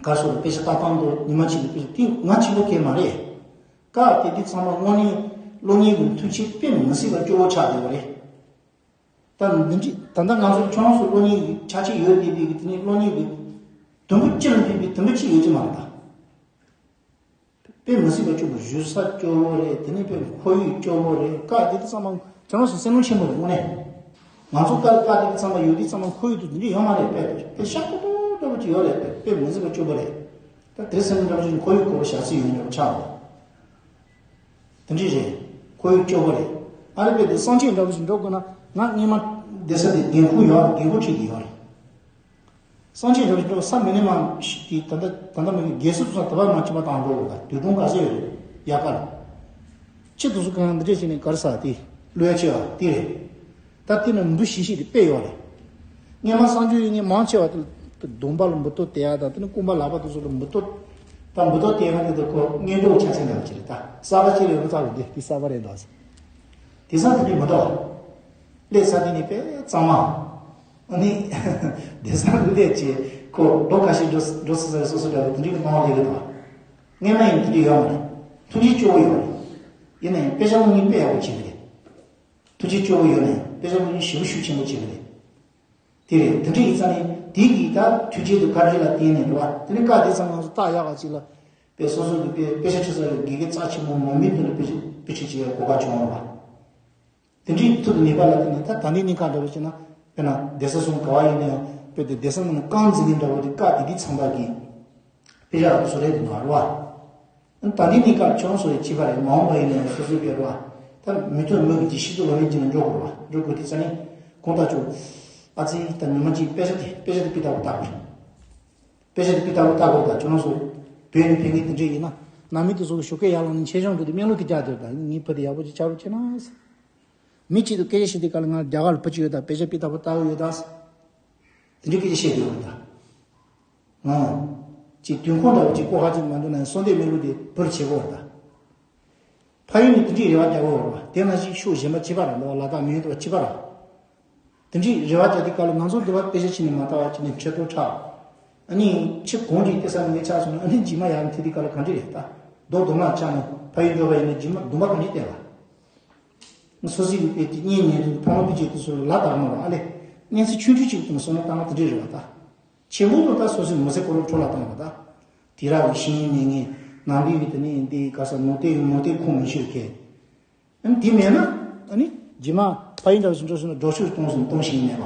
ག་སོ་ལ་དཔེ་ཆ་ལྟ་སྟངས་དུ་ཉི་མ་གཅིག་ལ་དཔེ་ཆ་དེ་ང་ཆེན་པོ་གལ་མ་རེད། ཀ་དེ་དུས་ཚང་མ་དངོས་གནས་སློབ་གཉེར་གྱི་མཐུ་ཆེན་དཔེ་མི་སྲིད་པ་སྐྱོ་བོ་ཆགས་བསྡད་པ་རེད། ད་འདི་འདྲི་ད་ལྟ་ང་ཚོ་ཁྱོད་རང་ཚོ་སློབ་གཉེར་གྱི་ཆ་ཆེ་ཡོད་བསྡད་པའི་གི་དེ་ནས་སློབ་གཉེར་གྱི་དུམ་བུ་སྤྱི་ལ་ཕན་པའི་དུམ་བུ་གཅིག་ཡོད་ཀྱི་མ་རེད་ད། དཔེ་མི་སྲིད་པ་སྐྱོ་པོ་ཞུ་ས་སྐྱོ་བོ་རེད། དེ་ནས་དཔེ་ཁོར་ཡུག་སྐྱོ་བོ་རེད། བཀའ་དེ་དུས་ཚང་མ་ཁྱོད་རང་ཚོ་སེམས་ནང་ཆེན་པོ་རེད་དངོས་གནས། ང་ཚོ་བཀའ་བཀའ་དེ་དུས་ཚང་མ་ཡོད་དུས་ཚང་མ་ཁོར་ཡུག་དུ་འདི་འདྲ་ཡོད་མ་རེད། དཔེ་དཔེ་ཤ་སྐོར་པོ་འདྲ་པོ་ཅིག་ཡོད་རེད། དཔེ་དཔེ་མི་སྲིད་པ་སྐྱོ་པོ་རེད། ད་དེ་སེམས་འདྲ་པོ་ཅིག་ཁོར་ཡུག་སྐོར་བ་ཞག་ཚི་ཡོད་འདྲ་པོ་ཆགས་རེད། དེ་འདྲ་རེད། ཁོར་ཡུག་སྐྱོ་པོ་རེད། ཨ་རི་པས་དེ་སངས་རྒྱས་འདྲ་བོ་ཞིག་འགྲོ་དགོས་ན་ང་སྔས་མ་བསྡད་ས་དེ་འགན་ཁུར་ཡོད། འགན་ཁུར་ཁྲིད་ཀྱི་ཡོད་རེད། སངས་རྒྱས་འདྲ་བོ་ཞིག་འགྲོ་ས་མི་ནི་མ་ཞིག་དེ་ད་ལྟ་ད་ལྟ་མི་གི་རྒས་གསོ་ཚོ་ད་བར་མ་ཁྱིམ་པ་དང་འགྲོ་དགོས་ད། དུས་སྟོན་ག་ཚོད་ཡོད་རེད་ཡག་ག་ལ། ཁྱི་དུ་སུ་གང་འདི་འདྲས་བྱས་ནས་གར་ས་དེ་ལོས་ཆེ་བ་དེ་རེད། ད་དེ་ནི་འབུ་ཤི་ཤི་དེ་དཔེ་ཡོད་རེད། སྔས་མ་སངས་རྒྱས་ཡིན་ངས་མང་ཆེ་བ་དེ་སྡོམ་པ་ལ་འབུ་ཏོ་དེ་ཡ་ད་དེ་ནི་རྐུན་པ་ལག་པ་དུ་སུ་ལ་འབུ་ཏོ་ད་འབུ་ཏོ་དེ་ཡ་དེ་དུ་ཁོ་གཉེན་གྲོགས་ཆ་ཆེན་འདྲ་བ་ཅི་རེད་ད། གསར་པ་ཅི་རེད་འབུ་ཚ་རུ་དེ་དེ་གསར་པ་རེད་འདུག་ཟེར། དེ་སང་དེ་འདྲས་མི་འདུག་སླེབས་ས་དེ་ནི་དཔེ་གཙང་མ། ཨ་ནི་དེ་སང་དུ་སླེབས་བྱས་ཁོ་ལོ་ཁ་ཤས་འགྲོ་འགྲོ་སི་ས་རེད་སོ་སོ་འདྲ་བོ་དེ་འདྲས་ཀྱི་སྣང་བ་ལེགས་གི་འདུག་སྔས་མ་ཡིན་དེ་འདྲས་ཡོད་མ་རེད། ཐུགས་རྗེ་སྐྱོ་བོ་ཡོད་རེད། ཡིན་ན་ཡང་དཔེ་ཆ་སློབ་གཉེར་དཔེ་ཡག་པོ་བྱེད་ཀྱི་རེད། ཐུགས་རྗེ་སྐྱོ་བོ་ཡོད་ན་ཡང་དཔེ་ཆ་སློབ་གཉེར་ཞེ་པོ་ཤུགས་ཆེན་པོ་བྱེད་ཀྱི་རེད། དེ་རེད། དེ་འདྲ་ཡིན་ཙང་ནི་དེ་གིས་ད་ཐུགས་རྗེ་དང་བཀའ་དྲིན་ལ་བརྟེན་ནས་རེད་བ། དེ་ནི་བཀའ་དེ་ཚང་ང་ཚོ་རྟགས་ཡག་ག་ཅིག་ལ་དཔེ་སོ་སོ་གི་དཔེ་དཔེ་ཆ་ཆ་ཚང་གི་དགེ་རྒན་རྩ་ཆེན་པོ་མང་མི་དེ་ལ་དཔེ་ཆ་དཔེ་ཆ་བྱེད་ཡ་གོ་སྐབས་བྱུང་བ་རེད་བ། དེ་འདྲའི་ཐུགས་དང་ནུས་པ་ལ་བརྟེན་ནས་ད་ད་ནི་གནས་སྐབས་འདྲ་བོ་བྱས་ན་དཔེར་ན་སྡེ་ས་གསུམ་ག་བ་ཡིན་ན་ཡང་དཔེ་དེ་སྡེ་ས་ནང་ནས་རྐང་འཛིན་མཁན་འདྲ་བོ་དེ་བཀའ་དེ་དེ་ཚང་པ་གི་དཔེ་ཆ་བཟོ་རེད་འདུག་རེད་བ། ད་འདི་ནི་སྐབས་བྱུང་སོ་ཡི་བྱིས་པ་རེད། མ་འོངས་པ་ཡིན་ན་ཡང་སོ་སོའི་སྐད་རེད་བ། ད་མི་ཐོན་མི་གི་ཅི་ཤི་ཏུ་ལོ་ཡིན་ཅི་ན་འགྲོ་དགོས་རེད་བ། འགྲོ་དགོས་དེ་ཙ་ནི་ཁོང་ལྟ་ཆོག་ཨ་ཙི་ད་ཉི་མ་གཅིག་དཔེ་ཆ་དེ་དཔེ་ཆ་དེ་སྤི་ལྟ་བུ་ལྟ་དགོས་རེད། དཔེ་ཆ་དེ་སྤི་ལྟ་བུ་ལྟ་དགོས་ད་ཁྱོད་རང་ཚོ་བོད་ནས་ཕེབས་མཁན་དེ་འདྲས་ཡིན་ན་ནང་མི་དེ་ཚོ་གི་ཞོགས་ཀས་ཡར་ལངས་ནས་མཆེད་གཞུང་འགྲོ་དེ་སྨན་ལུགས་དེ་རྒྱག་དེ་རེད། ད་ངའི་བུ་དེ་ཡག་པོ་ཅིག་ཆགས་རོགས་བྱེད་ན་ཟེར། མི་གཅིག་ཏུ་སྐད་ཆ་བཤད་དུས་སྐབས་ལ་ང་རྒྱ་གར་ལ་བུ་གཅིག་ཡོད་ད། དཔེ་ཆ་སྤི་ལྟ་བུ་ལྟ་གི་ཡོད་ད་ཟེར། དེ་འདྲའི་སྐད་ཆ་བཤད་དུས་ཡོད་ད། ཨང་། ཅིག་དུས་འཁོར་འདྲ་བོ་ཅིག་ཀོ་ཧ་ཅིག་མ་འདུག་ན་ཡང་གསོལ་འདེབས་མི་ལུགས་དེ་བུར་བྱེད་དགོས་རེད་ད། ཕ་ཡུལ་ནས་དེ་འདྲའི་རེ་བ་རྒྱག་དགོས་རེད་བ། དེ་ནང་བཞིན་ཤོག་གཞན་པ་བྱེད་པ་ར་འདུག་བ། ལ་དྭགས་མི་ཡུལ་དུ་བ་བྱེད་པ་ར། དེ་འདྲའི་རེ་བ་རྒྱག་དུས་སྐབས་ལ་ང་ཚོ་འདི་བ་དཔེ་ཆ་ཕྱིན་ནས་མ་ལྟ་བ་ཅི་ནས་འཕྲལ་དོ་ཁྲག་ཨ་ནི་ཕྱི་གོང་གི་སྐྱེ་ས་ནས་ཆགས་སོང་ན་ཨ་ནི་རྗེས་མ་ཡར་ཐེ་དུས་སྐབས་ལ་གང་འདྲ་རེད་ད། རྡོ་རྡོ་ནག་ཆགས་ནས་ཕ་ཡུལ་འགྲོ་བ་ཡིན་ན་རྗེས་མ་སྡོམ་པ་གང་འདྲ་བསྟན་བ། སོ་སོའི་དཔེ་དེ་གཉེན་ཉེ་དུ་ཕ་མ་སྤུན་མཆེད་དེ་ཚོ་ལ་ལ་དྭགས་མ་ར་ཨ་ལེ། གཉེན་ཚེ་ཆུང་ཆུང་ཅིག་དང་སོང་ན་བཏང་བ་དེ་འདྲ་རེད་བ་ད། ཆེན་པོ་དུ་ད་སོ་སོའི་མི་ཚེ་འཁོར་ལོ་འཕྲོ་བརླག་བཏང་བ་ད། དེ་རག་གི་ཤེས་ཡོན་མེད་ངེས་ནང་པའི་བི་དེ་ནི་འདི་ག་ས་ནོར་དེ་ནོར་དེ་ཁོང་མི་ཤེས་མཁན། ཨ་ནི་དེ་མེད་ན་ཨ་ནི་རྗེས་མ་ཕ་ཡུལ་འདྲ་བ་ཞིག་འགྲོ་སོང་ན་འགྲོ་ཆོག་གཏོང་སོང་གཏོང་ཤེས་ཡོན་མེད་པ།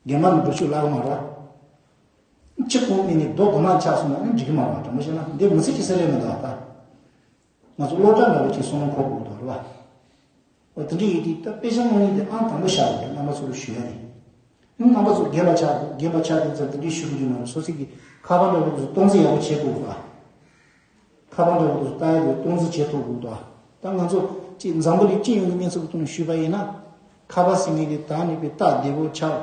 རྒན་པ་ནི་འགྲོ་ཆོག་ལག་མ་ར། གཅིག་གོང་ནས་ནི་རྡོ་རྡོ་ནག་ཆགས་སོང་ན་ཨ་ནི་འགྲིག་གི་མ་རེད་བ། དྲང་པོ་བཤད་ན་འདི་མི་ཚེ་གཅིག་ས་རེད་མི་འདུག་བ་ད། ང་ཚོ་སློབ་གྲྭ་འདྲ་བོ་ཅིག་སོང་ན་གོ་དགོས་འདུག་རེད་བ། འོ་དེ་འདྲ་ཡིན་དུས་ད་དཔེ་ཆ་སློབ་གཉེར་དེ་ཨང་དང་པོ་བཞག་དགོས་རེད། རྣམ་པ་ཚོ་ལ་ཞུ་ཡ་རེད། རྣམ་པ་ཚོ་རྒན་པ་ཆགས་དགོས། རྒན་པ་ཆགས་དུས་ཙམ་དེ་འདྲའི་ཞུ་གི་ཡོད་མ་རེད། སོ་སོ་གི་ཁ་པར་འདྲ་བོ་དེ་ཚོ་གཏོང་ཚད་ཡག་པོ་བྱེད་དགོས་རེད་བ། ཁ་པར་འདྲ་བོ་དེ་ཚོ་ལྟ་ཡ་དེ་གཏོང་ཚད་བྱེད་ཐུབ་དགོས་འདུག་ད་ང་ཚོ་ཅིག་འཛམ་བུ་གླིང་སྤྱི་ཡོངས་ཀྱི་གནས་ཚུལ་གྱི་ཐོག་ནས་ཞུས་པ་ཡིན་ན། ཁ་པར་ཟེར་མཁན་དེ་ད་ནི་དཔེ་སྟབས་བདེ་པོ་ཆགས།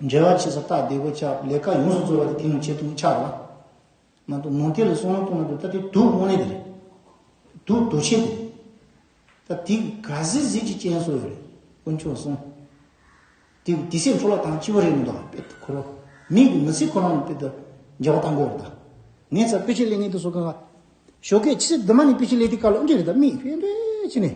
འབྲེལ་བ་བྱེད་ས་སྟབས་བདེ་པོ་ཆགས། ལས་ཀ་ཡོངས་སུ་རྫོགས་པ་དེ་དེ་ནང་བྱེད་ཐུབ་མཁན་ཆགས་རེད་བ། མ་གཏོགས་ནང་བསྟན་ལ་བསམ་བློ་གཏོང་ན་འདུག་ད་དེ་སྡུག་དངོས་གནས་དེ་རེད། སྡུག་སྡུག་ཆེ་དེ་རེད། ད་དེ་ག་ཟིག་ཟིག་གི་རྐྱེན་སོ་ཡོད་རེད། དཀོན་མཆོག་གསུམ། དེ་དེ་སེམས་འཕྲོ་བརླག་བཏང་སྤྱི་བོ་རེད་མི་འདུག་དཔེ་ཁོ་རང་མི་གི་མི་ཚེ་ཁོ་རང་ནི་དཔེ་ད་འགྱུར་བ་བཏང་དགོས་རེད་ད། ངས་ཚ་དཔེ་ཆ་ལེན་མཁན་དེ་ཚོ་གང་ག་ཞོགས་ཀས་ཆུ་ཚོད་བདུན་མ་ནས་དཔེ་ཆ་ལེན་དུས་སྐབས་ལ་ཨ་འདྲ་རེད། ད་མི་དཔེ་འདྲ་བྱས་ནས།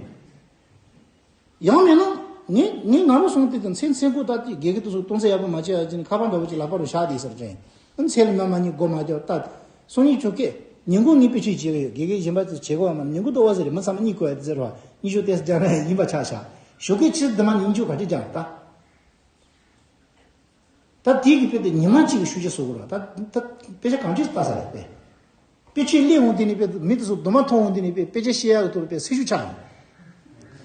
ཡང་མིན་ན། ངས་ངས་ང་རང་སོང་དུས་དང་མཚན་མཚན་ཁོ་ད་ཅིག་དགེ་རྒན་དེ་ཚོ་གཏོང་ཚད་ཡག་པོ་མ་བྱས་ཡ་ཅིག་ནི་ཁ་པར་འདྲ་བོ་ཅིག་ལག་པ་རུ་བཞག་བསྡད་ས་རེད་ཅིང་། ཨ་མཚན་ལ་མ་མ་གཉིད་སྒོ་མ་རྒྱབ་ད། སང་ཉིན་ཆུ་སྐད། ཉིན་གུང་ངས་དཔེ་ཁྲིད་བྱེད་ཀྱི་ཡོད། དགེ་རྒན་གཞན་པ་ཚོས་བྱེད་དགོས་པ་མ་ཉིན་གུང་ལྟོ་བ་ཟེར་རེད། མི་ཚང་མ་གཉིད་ཁུག་ཡ་དེ་ཟེར་བ་གཉིད་ཤུགས་ཏོག་ཙམ་རྒྱག་ན་ཡིན་པ་ཆགས་ཤག་ཞོགས་ཀས་ཆུ་ཚོད་བདུན་མ་ཉིན་ཆུ་ག་ཚོད་རྒྱག་ད། ད་དེ་གི་དཔེ་དེ་ཉི་མ་གཅིག་གི་ཤུགས་རྒྱག་བཟོ་དགོས་ར། ད་ད་དཔེ་ཆ་གང་ཅིག་ལྟ་ས་རེད་དཔེ། དཔེ་ཆའི་སླེབས་འོང་དེ་ནི་དཔེ་མི་དེ་ཚོ་རྡོག་མ་མཐོང་འོང་དེ་ནི་དཔེ་དཔེ་ཆ་བཤད་ཡག་གི་ཐོག་ལ་དཔེ་སེམས་ཤུགས་ཆག་ཡོང་།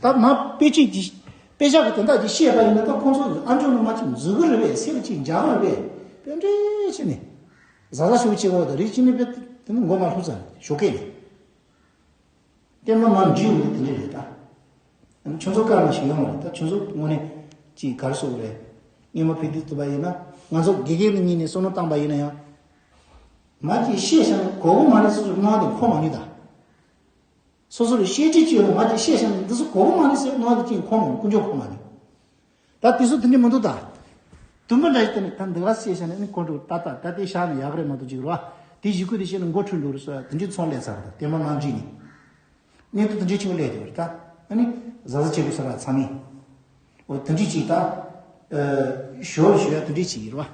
ད་མ་དཔེ་ཆའི་གི་དཔེ་ཆ་གི་དོན་དག་ཅིག་བཤད་པ་ཡིན་ན་ད་ཁོང་ཚོ་ཨ་མཆོག་ནི་མ་ཅིག་མཛུབ་གུ་རེད་པས་སེམས་ཅིག་འཇག་རེད་པས་དཔེ་འདྲེ་ཆེ་ནི། ཟ་ཟ་ཞུ་བྱེད་གོ་ད་རིག་ཅིག་ནི་དཔེ་དེ་ནི་མགོ་མ་ལྷུག་ཙམ་ཞོགས་ཀས་ནི། བསྟན་པ་མར་འགྲིག་འོང་དེ་འདྲ་རེད་ད། ཁྱོད་ཚོ་བཀའ་མ་ཞིག་ཡོང་བ་རེད་ད། ཁྱོད་ཚོ་དངོས་གནས་ཅིག་ག་རེ་ཟེར་དགོས་རེད། སྔོན་མ་ཕེབས་དུས་ཐུབ་པ་ཡིན་ན་ང་ཚོ་དགེ་རྒན་གྱི་ངོས་ནས་བསམ་བློ་བཏང་པ་ཡིན་ན་ཡང་། མ་ཅིག་བཤད་བཞག་ན་གོ་གི་མ་རེད་ཟེར་ཚུལ་སྣང་བ་དེ་འཁོར་མ་མྱོང་ད། སོ་སོ་ལ་བཤད་ཁྲིད་ཅིག་ཡོད་ན་མ་ཅིག་བཤད་བཞག་ན་འདི་ཚོ་གོ་གི་མ་རེད་ཟེར་སྣང་བ་དེ་ཅིག་འཁོར་མ་མྱོང་། དཀོན་མཆོག་འཁོར་མ་མྱོང་། ད་དེ་ཚོ་དེ་འདྲ་མི་འདུག་ད། དུམ་བུ་འདྲ་ཞིག་བཏོན་ནས་ད་འདི་ག་བཤད་བཞག་ན་ཨ་ནི་ཁོ་འགྲོ་ད་ད་ད་དེ་བཞག་ན་ཡག་རེད་མ་གཏོགས་ཅིག་རེད་བ། དེ་ཞིག་ཁུ་དེ་བཤད་ན་མགོ་འཁྲུལ་འགྲོ་རེད་ཟེར་དེ་འདྲའི་ཚོང་ལས་ཚར་ད་བསྟན་པ་རྣམ་འགྲིག་ནི། གནས་ཚུལ་དེ་འདྲའི་ཆེན་པོ་སླེབས་ཡོད་རེད་ད། ཨ་ནི་གཟབ་གཟབ་བྱེད་དགོས་ས་ར་ཚང་མས། འོ་དེ་འདྲའི་ཅིག་ད། ཞོར་ཞུ་ཡ་དེ་འདྲའི་ཅིག་ཡིན་རེད་བ།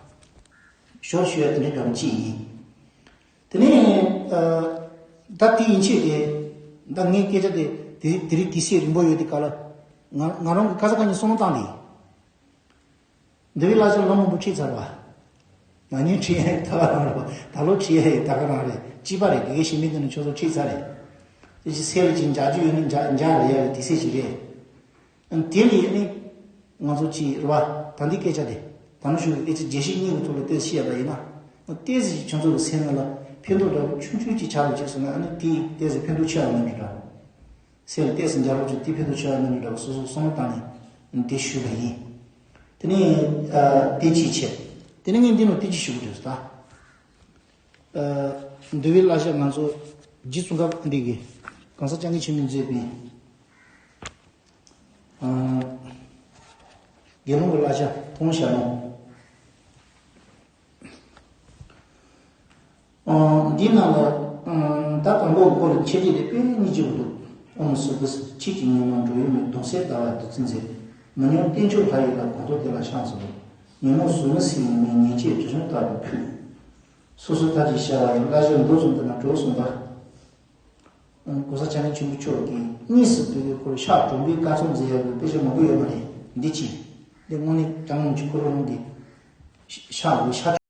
ཞོར་ཞུ་ཡ་དེ་འདྲའི་འདྲ་བོ་ཅིག་ཡིན། དེ་ནས་ད་དེ་ཡིན་ཆེད་དེ་ད་ངའི་སྐད་ཆ་དེ་དེ་དེ་རིང་དུས་ཚོད་རིང་པོ་ཡོད་དུས་ག་ལ་ང་ང་རང་གི་ཁ་ས་ཁ་ཉིན་བསམ་བློ་བཏང་དེ། འདི་བའི་ལ་ཆ་ལོ་མང་པོ་ཁྲིད་ཚར་བ། ང་གཉིས་ཁྲིད་ཡ་ཡི་ད་ག་རང་རེད་བ། ད་ལོ་ཁྲིད་ཡ་ཡི་ད་ག་རང་རེད། གཅིག་པ་རེད། དགེ་རྒན་ཞིག་མི་འདི་ནི་ཁྱོད་ཚོ་ཁྲིད་ཚར་རེད། དེ་ཅི་སེ་རི་ཅིག་འཇག་རྒྱུ་ཡོད་ན་འཇག་འཇག་རེད་ཡ་ཡི་དུས་ཚོད་ཅིག་རེད། དེ་ལས་ནི་ང་ཚོ་ཅིག་རེད་བ། ད་འདི་སྐད་ཆ་དེ་ད་ནུ་ཞུ་གི་སྐད་ཆ་བརྒྱད་བཞི་གཉིས་ཀྱི་ཐོག་ལ་ཏོག་ཙམ་བཤད་པ་ཡིན་ན། ཏོག་ཙམ་ཅིག་ཁྱོད་ཚོ་གི་སེམས་ནང་ལ་ཕན་ཐོགས་འདྲ་བོ་ཆུང་ཆུང་ཅིག་ཆགས་པ་ཅིག་སོང་ན། ཨ་ནི་དེ་ཏོག་ཙམ་ཕན་ཐོགས་ཆེ་བ་མིན་འགྲོ་འདྲ་བོ། སེམས་ལ་ཏོག་ཙམ་འཇགས་རོགས་ཅིག་དེ་ཕན་ཐོགས་ཆེ་བ་མིན་འགྲོ་འདྲ་བོ་སོ་སོ་བསམ་བློ་བཏང་ནས་དེ་ཞུས་པ་ཡིན། དེ་ནས་ཨ་དེ་གཅིག་བྱས། དེ་ནས་ངས་འདི་ནང་དེ་གཅིག་ཞུ་གི་འདུག་ད། ཨ་འདུལ་བའི་བསླབ་བྱ་ང་ཚོ་རྗེ་ཙོང་ཁ་པ་འདི་གི་གོང་ས་སྐྱབས་མགོན་ཆེན་པོས་མཛད་པའི་ཨ་དགེ་སློང་གི་བསླབ་བྱ་ཐོང་ཞལ་ལུང་། ཨ་འདི་ནང་ལ་ཨ་ད་དང་པོ་སྐོར་ལ་འཆད་ཁྲིད་དེ་དཔེ་སྙིང་རྗེ་པོ་འདུག་ཨོཾ་སྭ་ཏུ་སྭ། ཁྱེད་ཀྱི་ཉོན་མོངས་འགྲོ་བའི་མེ་གདུང་སེལ་ཟླ་བ་བདུད་རྩི་མཛེས། མི་ཉམས་རྟེན་མཆོག་ལྷ་ཡི་བཀའ། གོང་དུ་དེ་ལ་ཕྱག་འཚལ་ལོ། ཉོན་མོངས་ཟུག་རྔུ་སེལ་བའི་མེ། ཉེས་བྱས་དགྲ་བཅོམ་རྟག་ཏུ་ཕུལ། སོ་སོ་ཐབས་ཀྱིས་བྱ་བ་ཡི། བསླབ་བྱ་མདོ་ཙམ་དུ་ན་གྲོགས་གསུངས་པ། གོང་ས་སྐྱབས་མགོན་ཆེན་པོ་མཆོག་གིས་དངོས་སུ་དེ་གའི་སྐོར་ཕྱག་གྲུབ་པའི་བཀའ་ཚོམས་མཛད་ཡག་གི་དཔེ་ཆ་མང་པོ་ཡོད་པ་རེད། འདི་ཅི། འདི་དངོས་གནས་སྐྱབས་མགོན་ཆེན་པོ་ཁོ་རང་གི་ཕྱག་གི་ཕྱག